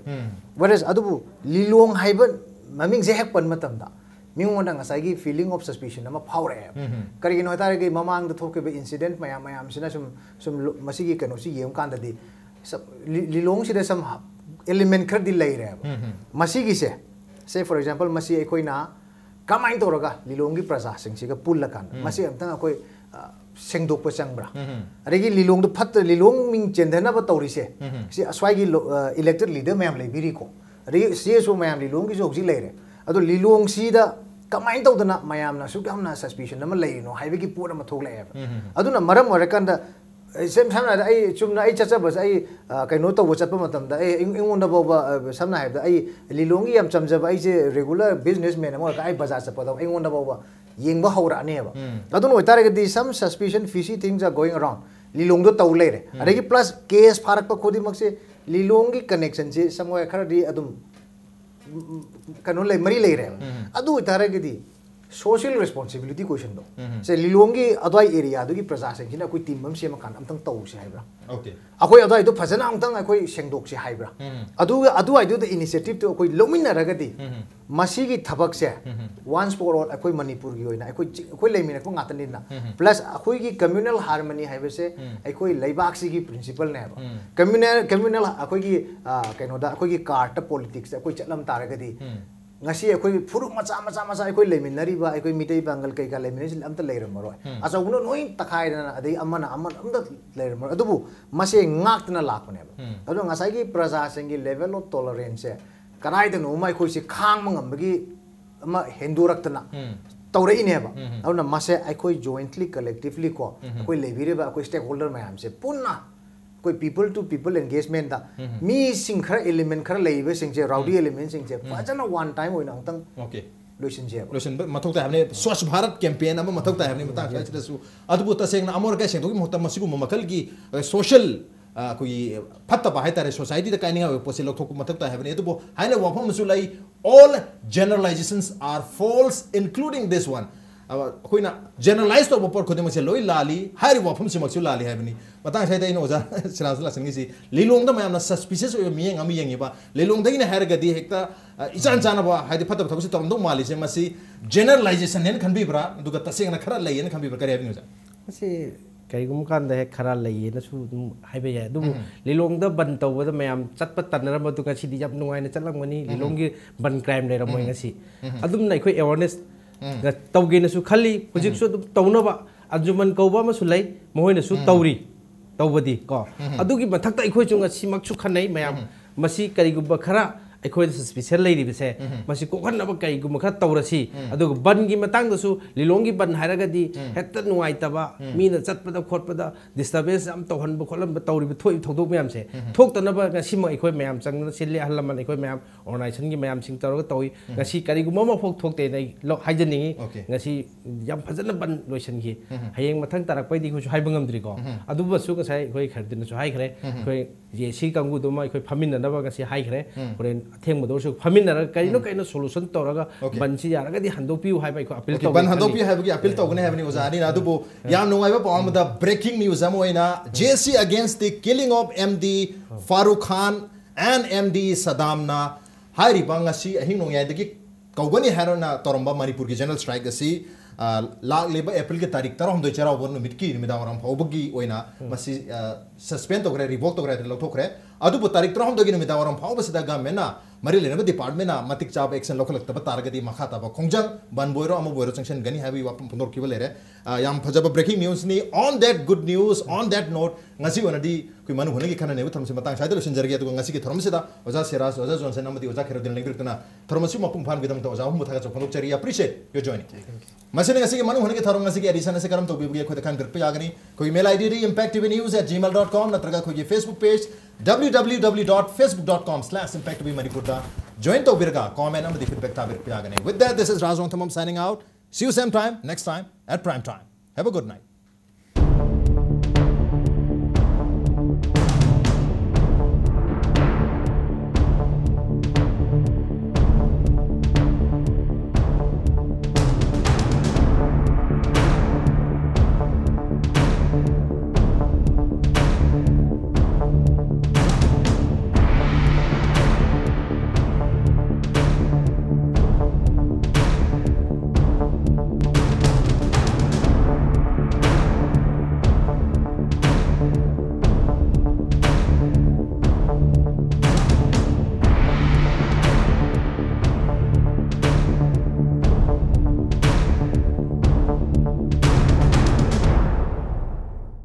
ꯋꯦꯔꯦꯁ ꯑꯗꯨꯕꯨ ꯂꯤꯂꯣꯡ ꯍꯥꯏꯕ ꯃꯃꯤꯡꯁꯦ ꯍꯦꯛ ꯄꯟ ꯃꯇꯝꯗ ꯃꯤꯉꯣꯟꯗ ꯉꯁꯥꯏꯒꯤ ꯐꯤꯂꯤꯡ ꯑꯣꯐ ꯁꯁꯄꯤꯁꯟ ꯑꯃ ꯐꯥꯎꯔꯛꯑꯦꯕ꯫ ꯀꯔꯤꯒꯤꯅꯣ ꯍꯥꯏ ꯇꯥꯔꯒꯗꯤ ꯃꯃꯥꯡꯗ ꯊꯣꯛꯈꯤꯕ ꯏꯟꯁꯤꯗꯦꯟꯠ ꯃꯌꯥꯝ ꯃꯌꯥꯝꯁꯤꯅ ꯁꯨꯝ ꯁꯨꯝ ꯂꯨ- ꯃꯁꯤꯒꯤ ꯀꯩꯅꯣꯁꯤ ꯌꯦꯡꯕ ꯀꯥꯟꯗꯗꯤ ꯁ- ꯂꯤ- ꯂꯤꯂꯣꯡꯁꯤꯗ ꯁꯝ ꯑꯦꯂꯤꯃꯦꯟ ꯈꯔꯗꯤ ꯂꯩꯔꯦꯕ꯫ ꯃꯁꯤꯒꯤꯁꯦ, ꯁꯦ ꯐꯣꯔ ꯑꯦꯛꯖꯥꯝꯄꯜ ꯃꯁꯤ ꯑꯩꯈꯣꯏꯅ ꯀꯃꯥꯏꯅ ꯇꯧꯔꯒ ꯂꯤꯂꯣꯡꯒꯤ ꯄ꯭ꯔꯖꯥꯁꯤꯡꯁꯤꯒ ꯄꯨꯜꯂꯀꯥꯟꯗ ꯃꯁꯤ ꯑꯝꯇꯪ ꯑꯩꯈꯣꯏ, ꯑ, ꯁꯦꯡꯗꯣꯛꯄ ꯆꯪꯕ꯭ꯔꯥ? ꯑꯗꯒꯤ ꯂꯤꯂꯣꯡꯗ ꯐꯠꯇ ꯂꯤꯂꯣꯡ ꯃꯤꯡ ꯆꯦꯟꯊꯅꯕ ꯇꯧꯔꯤꯁꯦ ꯁꯤ ꯑꯁ꯭ꯋꯥꯏꯒꯤ ꯏꯂꯦꯛꯇꯦꯠ ꯂꯤꯗꯔ ꯃꯌꯥꯝ ꯂꯩꯕꯤꯔꯤꯀꯣ, ꯑꯗꯒꯤ ꯁꯤ ꯑꯦꯁ ꯑꯣ ꯃꯌꯥꯝ ꯂꯤꯂꯣꯡꯒꯤꯁꯨ ꯍꯧꯖꯤꯛ ꯂꯩꯔꯦ꯫ ꯑꯗꯣ ꯂꯤꯂꯣꯡꯁꯤꯗ ꯀꯃꯥꯏꯅ ꯇꯧꯗꯅ ꯃꯌꯥꯝꯅ ꯑꯁꯨꯛ ꯌꯥꯝꯅ ꯁꯁꯄꯤꯁꯟ ꯑꯃ ꯂꯩꯔꯤꯅꯣ ꯍꯥꯏꯕꯒꯤ ꯄꯣꯠ ꯑꯃ ꯊꯣꯛꯂꯛꯑꯦꯕ꯫ ꯑꯗꯨꯅ ꯃꯔꯝ ꯑꯣꯏꯔꯀꯥꯟꯗ ꯑꯩ ꯁꯝ- ꯁꯝꯅ ꯍꯥꯏꯔꯕꯗ ꯑꯩ ꯆꯨꯝꯅ ꯑꯩ ꯆꯠꯆꯕꯁꯦ, ꯑꯩ ꯑ, ꯀꯩꯅꯣ ꯇꯧꯕ ꯆꯠꯄ ꯃꯇꯝꯗ ꯑꯩ ꯑꯩꯉꯣꯟꯗ ꯐꯥꯎꯕ, ꯑ, ꯁꯝꯅ ꯍꯥꯏꯔꯕꯗ ꯑꯩ ꯂꯤꯂꯣꯡꯒꯤ ꯌꯥꯝ ꯆꯝꯖꯕ, ꯑꯩꯁꯦ regular businessman ꯑꯃ ꯑꯣꯏꯔꯒ ꯑꯩ ꯕꯖꯥꯔ ꯆꯠꯄꯗ ꯑꯩꯉꯣꯟꯗ ꯐꯥꯎꯕ ꯌꯦꯡꯕ ꯍꯧꯔꯛꯑꯅꯦꯕ꯫ ꯑꯗꯨꯅ ꯑꯣꯏꯇꯥꯔꯒꯗꯤ some suspicion, fishy things are going around. ꯂꯤꯂꯣꯡꯗ ꯇꯧ ꯂꯩꯔꯦ꯫ ꯑꯗꯒꯤ plus case ꯐꯥꯔꯛꯄ ꯈꯨꯗꯤꯡꯃꯛꯁꯦ ꯂꯤꯂꯣꯡꯒꯤ connectionꯁꯦ somewhere ꯈꯔꯗꯤ ꯑꯗꯨꯝ ꯀꯩꯅꯣ ꯂꯩ, ꯃꯔꯤ ꯂꯩꯔꯦꯕ꯫ ꯑꯗꯨ ꯑꯣꯏꯇꯥꯔꯒꯗꯤ social responsibility questionꯗꯣ, ꯁꯦ ꯂꯤꯂꯣꯡꯒꯤ ꯑꯗ꯭ꯋꯥꯏ areaꯗꯨꯒꯤ ꯄ꯭ꯔꯖꯥꯁꯤꯡꯁꯤꯅ ꯑꯩꯈꯣꯏ team ꯑꯃ ꯁꯦꯝꯃꯀꯥꯟꯗ ꯑꯝꯇꯪ ꯇꯧꯁꯦ ꯍꯥꯏꯕ꯭ꯔꯥ? Okay. ꯑꯩꯈꯣꯏ ꯑꯗ꯭ꯋꯥꯏꯗꯣ ꯐꯖꯅ ꯑꯝꯇꯪ ꯑꯩꯈꯣꯏ ꯁꯦꯡꯗꯣꯛꯁꯦ ꯍꯥꯏꯕ꯭ꯔꯥ? ꯑꯗꯨꯒ ꯑꯗꯨꯋꯥꯏꯗꯨꯗ initiativeꯇꯨ ꯑꯩꯈꯣꯏ ꯂꯧꯃꯤꯟꯅꯔꯒꯗꯤ ꯃꯁꯤꯒꯤ ꯊꯕꯛꯁꯦ once for all ꯑꯩꯈꯣꯏ ꯃꯅꯤꯄꯨꯔꯒꯤ ꯑꯣꯏꯅ ꯑꯩꯈꯣꯏ ꯆꯤ- ꯑꯩꯈꯣꯏ ꯂꯩꯃꯤꯟꯅꯔꯛꯄ ꯉꯥꯛꯇꯅꯤꯅ, plus ꯑꯩꯈꯣꯏꯒꯤ communal harmony ꯍꯥꯏꯕꯁꯦ ꯑꯩꯈꯣꯏ ꯂꯩꯕꯥꯛꯁꯤꯒꯤ principleꯅꯦꯕ꯫ Communal communal ꯑꯩꯈꯣꯏꯒꯤ, ꯑ, ꯀꯩꯅꯣꯗ ꯑꯩꯈꯣꯏꯒꯤ cardꯇ politicsꯇ ꯑꯩꯈꯣꯏ ꯆꯠꯂꯝ ꯇꯥꯔꯒꯗꯤ ꯉꯁꯤ ꯑꯩꯈꯣꯏ ꯐꯨꯔꯨꯞ ꯃꯆꯥ ꯃꯆꯥ ꯃꯆꯥ ꯑꯩꯈꯣꯏ ꯂꯩꯃꯤꯟꯅꯔꯤꯕ ꯑꯩꯈꯣꯏ ꯃꯤꯇꯩ ꯄꯥꯡꯒꯜ ꯀꯩꯀꯥ ꯂꯩꯃꯤꯟꯅꯔꯤꯁꯤ ꯑꯝꯇ ꯂꯩꯔꯝꯃꯔꯣꯏ꯫ ꯑꯆꯧꯕꯅ ꯂꯣꯏ ꯇꯛꯈꯥꯏꯗꯅ ꯑꯗꯩ ꯑꯃꯅ ꯑꯃꯅ ꯑꯝꯇ ꯂꯩꯔꯝꯃꯔꯣꯏ꯫ ꯑꯗꯨꯕꯨ ꯃꯁꯦ ꯉꯥꯛꯇꯅ ꯂꯥꯛꯄꯅꯦꯕ꯫ ꯑꯗꯨꯅ ꯉꯁꯥꯏꯒꯤ ꯄ꯭ꯔꯖꯥꯁꯤꯡꯒꯤ level of toleranceꯁꯦ ꯀꯗꯥꯏꯗꯅꯣꯃ ꯑꯩꯈꯣꯏꯁꯦ ꯈꯥꯡꯕ ꯉꯝꯕꯒꯤ ꯑꯃ ꯍꯦꯟꯗꯣꯔꯛꯇꯅ ꯇꯧꯔꯛꯏꯅꯦꯕ꯫ ꯑꯗꯨꯅ ꯃꯁꯦ ꯑꯩꯈꯣꯏ jointly, collectively ꯀꯣ, ꯑꯩꯈꯣꯏ ꯂꯩꯕꯤꯔꯤꯕ ꯑꯩꯈꯣꯏ stakeholder ꯃꯌꯥꯝꯁꯦ ꯄꯨꯟꯅ ꯑꯩꯈꯣꯏ people to people engagementꯇ ꯃꯤꯁꯤꯡ ꯈꯔ, element ꯈꯔ ꯂꯩꯔꯤꯕꯁꯤꯡꯁꯦ, rowdy elementꯁꯤꯡꯁꯦ ꯐꯖꯅ one time ꯑꯣꯏꯅ ꯑꯃꯨꯛꯇꯪ Okay. ꯂꯣꯏꯁꯤꯟꯁꯦꯕ꯫ ꯂꯣꯏꯁꯤꯟꯕ ꯃꯊꯧ ꯇꯥꯏ ꯍꯥꯏꯕꯅꯤ꯫ Swachh Bharat campaign ꯑꯃ ꯃꯊꯧ ꯇꯥꯏ ꯍꯥꯏꯕꯅꯤ ꯃꯇꯥꯡ ꯑꯁꯤꯗꯁꯨ꯫ ꯑꯗꯨꯕꯨ ꯇꯁꯦꯡꯅ ꯑꯃꯣꯠ ꯑꯀꯥꯏ ꯁꯦꯡꯗꯣꯛꯄꯒꯤ ꯃꯍꯨꯠꯇ ꯃꯁꯤꯒꯨꯝꯕ ꯃꯈꯜꯒꯤ, ꯑ, social, ꯑ, ꯑꯩꯈꯣꯏꯒꯤ ꯐꯠꯇꯕ ꯍꯥꯏꯇꯥꯔꯦ, societyꯗ ꯀꯥꯏꯅꯤꯡꯉꯥꯏ ꯑꯣꯏꯕ ꯄꯣꯠꯁꯦ ꯂꯧꯊꯣꯛꯄ ꯃꯊꯧ ꯇꯥꯏ ꯍꯥꯏꯕꯅꯤ꯫ ꯑꯗꯨꯕꯨ ꯍꯥꯏꯅ ꯋꯥꯐꯝ ꯑꯃꯁꯨ ꯂꯩ, "All generalizations are false, including this one." ꯑ, ꯑꯩꯈꯣꯏꯅ generalize ꯇꯧꯕ ꯄꯣꯠ ꯈꯨꯗꯤꯡꯃꯛꯁꯦ ꯂꯣꯏ ꯂꯥꯜꯂꯤ, ꯍꯥꯏꯔꯤꯕ ꯋꯥꯐꯝꯁꯤꯃꯛꯁꯨ ꯂꯥꯜꯂꯤ ꯍꯥꯏꯕꯅꯤ꯫ ꯃꯇꯥꯡ ꯑꯁꯤꯗ ꯑꯩꯅ ꯑꯣꯖꯥ ꯁꯤꯔꯥꯖ ꯂꯥꯛꯁꯟꯒꯤꯁꯤ ꯂꯤꯂꯣꯡꯗ ꯃꯌꯥꯝꯅ suspicious ꯑꯣꯏꯕ ꯃꯤꯠꯌꯦꯡ ꯑꯃ ꯌꯦꯡꯉꯤꯕ, ꯂꯤꯂꯣꯡꯗꯒꯤꯅ ꯍꯥꯏꯔꯒꯗꯤ ꯍꯦꯛꯇ, ꯑ, ꯏꯆꯥꯟ ꯆꯥꯟꯅꯕ, ꯍꯥꯏꯗꯤ ꯐꯠꯇꯕ ꯊꯕꯛꯁꯦ ꯇꯧꯔꯝꯗꯧ ꯃꯥꯜꯂꯤꯁꯦ, ꯃꯁꯤ generalization ꯍꯥꯏꯅ ꯈꯟꯕꯤꯕ꯭ꯔꯥ, ꯑꯗꯨꯒ ꯇꯁꯦꯡꯅ ꯈꯔ ꯂꯩꯌꯦꯅ ꯈꯟꯕꯤꯕ꯭ꯔꯥ? ꯀꯔꯤ ꯍꯥꯏꯕꯤꯅꯤꯡꯉꯤ ꯑꯣꯖꯥ? ꯃꯁꯤ ꯀꯔꯤꯒꯨꯝꯕ ꯀꯥꯟꯗ ꯍꯦꯛ ꯈꯔ ꯂꯩꯌꯦꯅꯁꯨ ꯑꯗꯨꯝ ꯍꯥꯏꯕ ꯌꯥꯏ꯫ ꯑꯗꯨꯕꯨ ꯂꯤꯂꯣꯡꯗ ꯕꯟ ꯇꯧꯕꯗ ꯃꯌꯥꯝ ꯆꯠꯄ ꯇꯟꯅꯔꯝꯕꯗꯨ ꯉꯁꯤꯗꯤ ꯌꯥꯝ ꯅꯨꯡꯉꯥꯏꯅ ꯆꯠꯂꯝꯒꯅꯤ꯫ ꯂꯤꯂꯣꯡꯒꯤ ꯕꯟ crime ꯂꯩꯔꯝꯃꯣꯏ ꯉꯁꯤ꯫ ꯑꯗꯨꯝꯅ ꯑꯩꯈꯣꯏ awareness ꯇꯧꯒꯦꯅꯁꯨ ꯈꯜꯂꯤ꯫ ꯍꯧꯖꯤꯛꯁꯨ ꯑꯗꯨꯝ ꯇꯧꯅꯕ ꯑꯟꯖꯨꯃꯟ ꯀꯧꯕ ꯑꯃꯁꯨ ꯂꯩ, ꯃꯈꯣꯏꯅꯁꯨ ꯇꯧꯔꯤ꯫ ꯇꯧꯕꯗꯤ ꯀꯣ, ꯑꯗꯨꯒꯤ ꯃꯊꯛꯇ ꯑꯩꯈꯣꯏꯁꯨ ꯉꯁꯤꯃꯛꯁꯨ ꯈꯟꯅꯩ ꯃꯌꯥꯝ꯫ ꯃꯁꯤ ꯀꯔꯤꯒꯨꯝꯕ ꯈꯔ ꯑꯩꯈꯣꯏꯗꯁꯨ ꯁ꯭ꯄꯤꯁꯦꯜ ꯂꯩꯔꯤꯕꯁꯦ, ꯃꯁꯤ ꯀꯣꯛꯍꯟꯅꯕ ꯀꯩꯒꯨꯝꯕ ꯈꯔ ꯇꯧꯔꯁꯤ꯫ ꯑꯗꯨꯒ ꯕꯟꯒꯤ ꯃꯇꯥꯡꯗꯁꯨ, ꯂꯤꯂꯣꯡꯒꯤ ꯕꯟ ꯍꯥꯏꯔꯒꯗꯤ ꯍꯦꯛꯇ ꯅꯨꯡꯉꯥꯏꯇꯕ, ꯃꯤꯅ ꯆꯠꯄꯗ ꯈꯣꯠꯄꯗ ꯗꯤꯁꯇꯔꯕꯦꯟꯁ ꯌꯥꯝ ꯇꯧꯍꯟꯕ ꯈꯣꯠꯍꯟꯕ ꯇꯧꯔꯤꯕ, ꯊꯣꯛꯏꯕ ꯊꯧꯗꯣꯛ ꯃꯌꯥꯝꯁꯦ ꯊꯣꯛꯇꯅꯕ ꯉꯁꯤꯃꯛ ꯑꯩꯈꯣꯏ ꯃꯌꯥꯝ ꯆꯪꯗꯅ ꯁꯤꯜꯂꯤ꯫ ꯑꯍꯜ ꯂꯃꯟ, ꯑꯩꯈꯣꯏ ꯃꯌꯥꯝ ꯑꯣꯔꯒꯅꯥꯏꯖꯦꯁꯟꯒꯤ ꯃꯌꯥꯝꯁꯤꯡ ꯇꯧꯔꯒ ꯇꯧꯏ꯫ ꯉꯁꯤ ꯀꯔꯤꯒꯨꯝꯕ ꯑꯃ ꯐꯥꯎ ꯊꯣꯛꯇꯦꯅ ꯑꯩ ꯂꯧ-, ꯍꯥꯏꯖꯅꯤꯡꯉꯤ꯫ ꯉꯁꯤ ꯌꯥꯝ ꯐꯖꯅ ꯕꯟ ꯂꯣꯏꯁꯤꯟꯈꯤ꯫ ꯍꯌꯦꯡ ꯃꯊꯪ ꯇꯥꯔꯛꯄꯩꯗꯤ ꯑꯩꯈꯣꯏꯁꯨ ꯍꯥꯏꯕ ꯉꯝꯗ꯭ꯔꯤꯀꯣ꯫ ꯑꯗꯨꯃꯁꯨ ꯉꯁꯥꯏ ꯑꯩꯈꯣꯏ ꯈꯔꯗꯨꯅꯁꯨ ꯍꯥꯏꯈ꯭ꯔꯦ꯫ ꯑꯩꯈꯣꯏ ꯖꯦ ꯁꯤ ꯀꯥꯡꯕꯨꯗꯨꯃ ꯑꯩꯈꯣꯏ ꯐꯝꯃꯤꯟꯅꯅꯕ ꯉꯁꯤ ꯍꯥꯏꯈ꯭ꯔꯦ꯫ ꯍꯣꯔꯦꯟ ꯑꯊꯦꯡꯕꯗ ꯑꯣꯏꯔꯁꯨ ꯐꯝꯃꯤꯟꯅꯔꯒ ꯀꯔꯤꯅꯣ ꯀꯔꯤꯅꯣ ꯁꯣꯂꯨꯁꯟ ꯇꯧꯔꯒ ꯕꯟꯁꯤ ꯌꯥꯔꯒꯗꯤ ꯍꯟꯗꯣꯛꯄꯤꯌꯨ ꯍꯥꯏꯕ ꯑꯩꯈꯣꯏ ꯑꯄꯤꯜ ꯇꯧꯒꯦ ꯈꯜꯂꯤ꯫ ꯕꯟ ꯍꯟꯗꯣꯛꯄꯤꯌꯨ ꯍꯥꯏꯕꯒꯤ ꯑꯄꯤꯜ ꯇꯧꯒꯅꯤ ꯍꯥꯏꯕꯅꯤ ꯑꯣꯖꯥ ꯑꯅꯤꯅ꯫ ꯑꯗꯨꯕꯨ ꯌꯥꯝ ꯅꯨꯡꯉꯥꯏꯕ ꯄꯥꯎ ꯑꯃꯗ, ꯕ꯭ꯔꯦꯀꯤꯡ ꯅ꯭ꯌꯨꯁ ꯑꯃ ꯑꯣꯏꯅ, "J C against the killing of M D Farooq Khan and M D Saddam"ꯅ ꯍꯥꯏꯔꯤꯕ ꯉꯁꯤ ꯑꯍꯤꯡ ꯅꯣꯡꯌꯥꯏꯗꯒꯤ ꯀꯧꯒꯅꯤ ꯍꯥꯏꯔꯅ ꯇꯧꯔꯝꯕ ꯃꯅꯤꯄꯨꯔꯒꯤ ꯖꯦꯅꯔꯦꯜ ꯁ꯭ꯇ꯭ꯔꯥꯏꯛ ꯑꯁꯤ, ꯑ, ꯂꯥꯛꯂꯤꯕ ꯑꯦꯄ꯭ꯔꯤꯜꯒꯤ ꯇꯥꯔꯤꯛ ꯇꯔꯥꯍꯨꯝꯗꯣꯏ ꯆꯩꯔꯥꯎꯕ ꯅꯨꯃꯤꯠꯀꯤ ꯅꯨꯃꯤꯗꯥꯡ ꯋꯥꯏꯔꯝ ꯐꯥꯎꯕꯒꯤ ꯑꯣꯏꯅ ꯃꯁꯤ, ꯑ, ꯁꯁꯄꯦꯟ ꯇꯧꯈ꯭ꯔꯦ, ꯔꯤꯚꯣꯛ ꯇꯧꯈ꯭ꯔꯦ, ꯍꯥꯏꯗꯤ ꯂꯧꯊꯣꯛꯈ꯭ꯔꯦ꯫ ꯑꯗꯨꯕꯨ ꯇꯥꯔꯤꯛ ꯇꯔꯥꯍꯨꯝꯗꯣꯏꯒꯤ ꯅꯨꯃꯤꯗꯥꯡ ꯋꯥꯏꯔꯝ ꯐꯥꯎꯕꯁꯤꯗ ꯒꯃꯦꯟꯅ, ꯃꯔꯤ ꯂꯩꯅꯕ ꯗꯤꯄꯥꯔꯠꯃꯦꯟꯅ ꯃꯇꯤꯛ ꯆꯥꯕ ꯑꯦꯛꯁꯟ ꯂꯧꯈꯠꯂꯛꯇꯕ ꯇꯥꯔꯒꯗꯤ ꯃꯈꯥ ꯇꯥꯕ ꯈꯣꯡꯖꯪ, ꯕꯟꯕꯨ ꯑꯣꯏꯔꯣ ꯑꯃꯕꯨ ꯑꯣꯏꯔꯣ, ꯆꯪꯁꯤꯟꯒꯅꯤ ꯍꯥꯏꯕꯒꯤ ꯋꯥꯐꯝ ꯐꯣꯡꯗꯣꯔꯛꯈꯤꯕ ꯂꯩꯔꯦ꯫ ꯑ, ꯌꯥꯝ ꯐꯖꯕ braking ꯅ꯭ꯌꯨꯁꯅꯤ꯫ On that good news, on that note, ꯉꯁꯤ ꯑꯣꯏꯅꯗꯤ ꯑꯩꯈꯣꯏ ꯃꯅꯨꯡ ꯍꯨꯠꯅꯒꯤ ꯈꯟꯅ ꯅꯩꯅꯕ ꯊꯧꯔꯝꯁꯤ ꯃꯇꯥꯡ ꯁ꯭ꯋꯥꯏꯗ ꯂꯣꯏꯁꯤꯟꯖꯔꯒꯦ꯫ ꯑꯗꯨꯒ ꯉꯁꯤꯒꯤ ꯊꯧꯔꯝꯁꯤꯗ ꯑꯣꯖꯥ ꯁꯤꯔꯥꯖ, ꯑꯣꯖꯥ ꯖꯣꯟꯁꯟ ꯑꯃꯗꯤ ꯑꯣꯖꯥ ꯈꯦꯔꯣꯗꯤꯟ ꯂꯦꯡꯕꯤꯔꯛꯇꯨꯅ ꯊꯧꯔꯝ ꯑꯁꯤ ꯃꯄꯨꯡ ꯐꯥꯍꯟꯕꯒꯤꯗꯃꯛꯇ ꯑꯣꯖꯥ ꯑꯍꯨꯝꯕꯨ ꯊꯥꯒꯠꯆꯕ ꯐꯣꯡꯗꯣꯛꯆꯔꯤ꯫ Appreciate your joining. ꯃꯁꯤꯅ ꯉꯁꯤꯒꯤ ꯃꯅꯨꯡ ꯍꯨꯠꯅꯒꯤ ꯊꯧꯔꯝ ꯉꯁꯤꯒꯤ ꯑꯦꯗꯤꯁꯟ ꯑꯁꯤ ꯀꯔꯝ ꯇꯧꯕꯤꯕꯒꯦ ꯑꯩꯈꯣꯏꯗ ꯈꯟꯕꯤꯔꯛꯄ ꯌꯥꯒꯅꯤ꯫ ꯑꯩꯈꯣꯏꯒꯤ email I ꯗꯤꯗꯤ impact T V news at gmail dot com ꯅꯠꯇ꯭ꯔꯒ ꯑꯩꯈꯣꯏꯒꯤ Facebook page W W W dot facebook dot com slash impact T V Manipurꯗ join ꯇꯧꯕꯤꯔꯒ comment ꯑꯃꯗꯤ feedback ꯊꯥꯕꯤꯔꯛꯄ ꯌꯥꯒꯅꯤ꯫ With that, this is Raj Rongthamam signing out. See you same time, next time at prime time. Have a good night.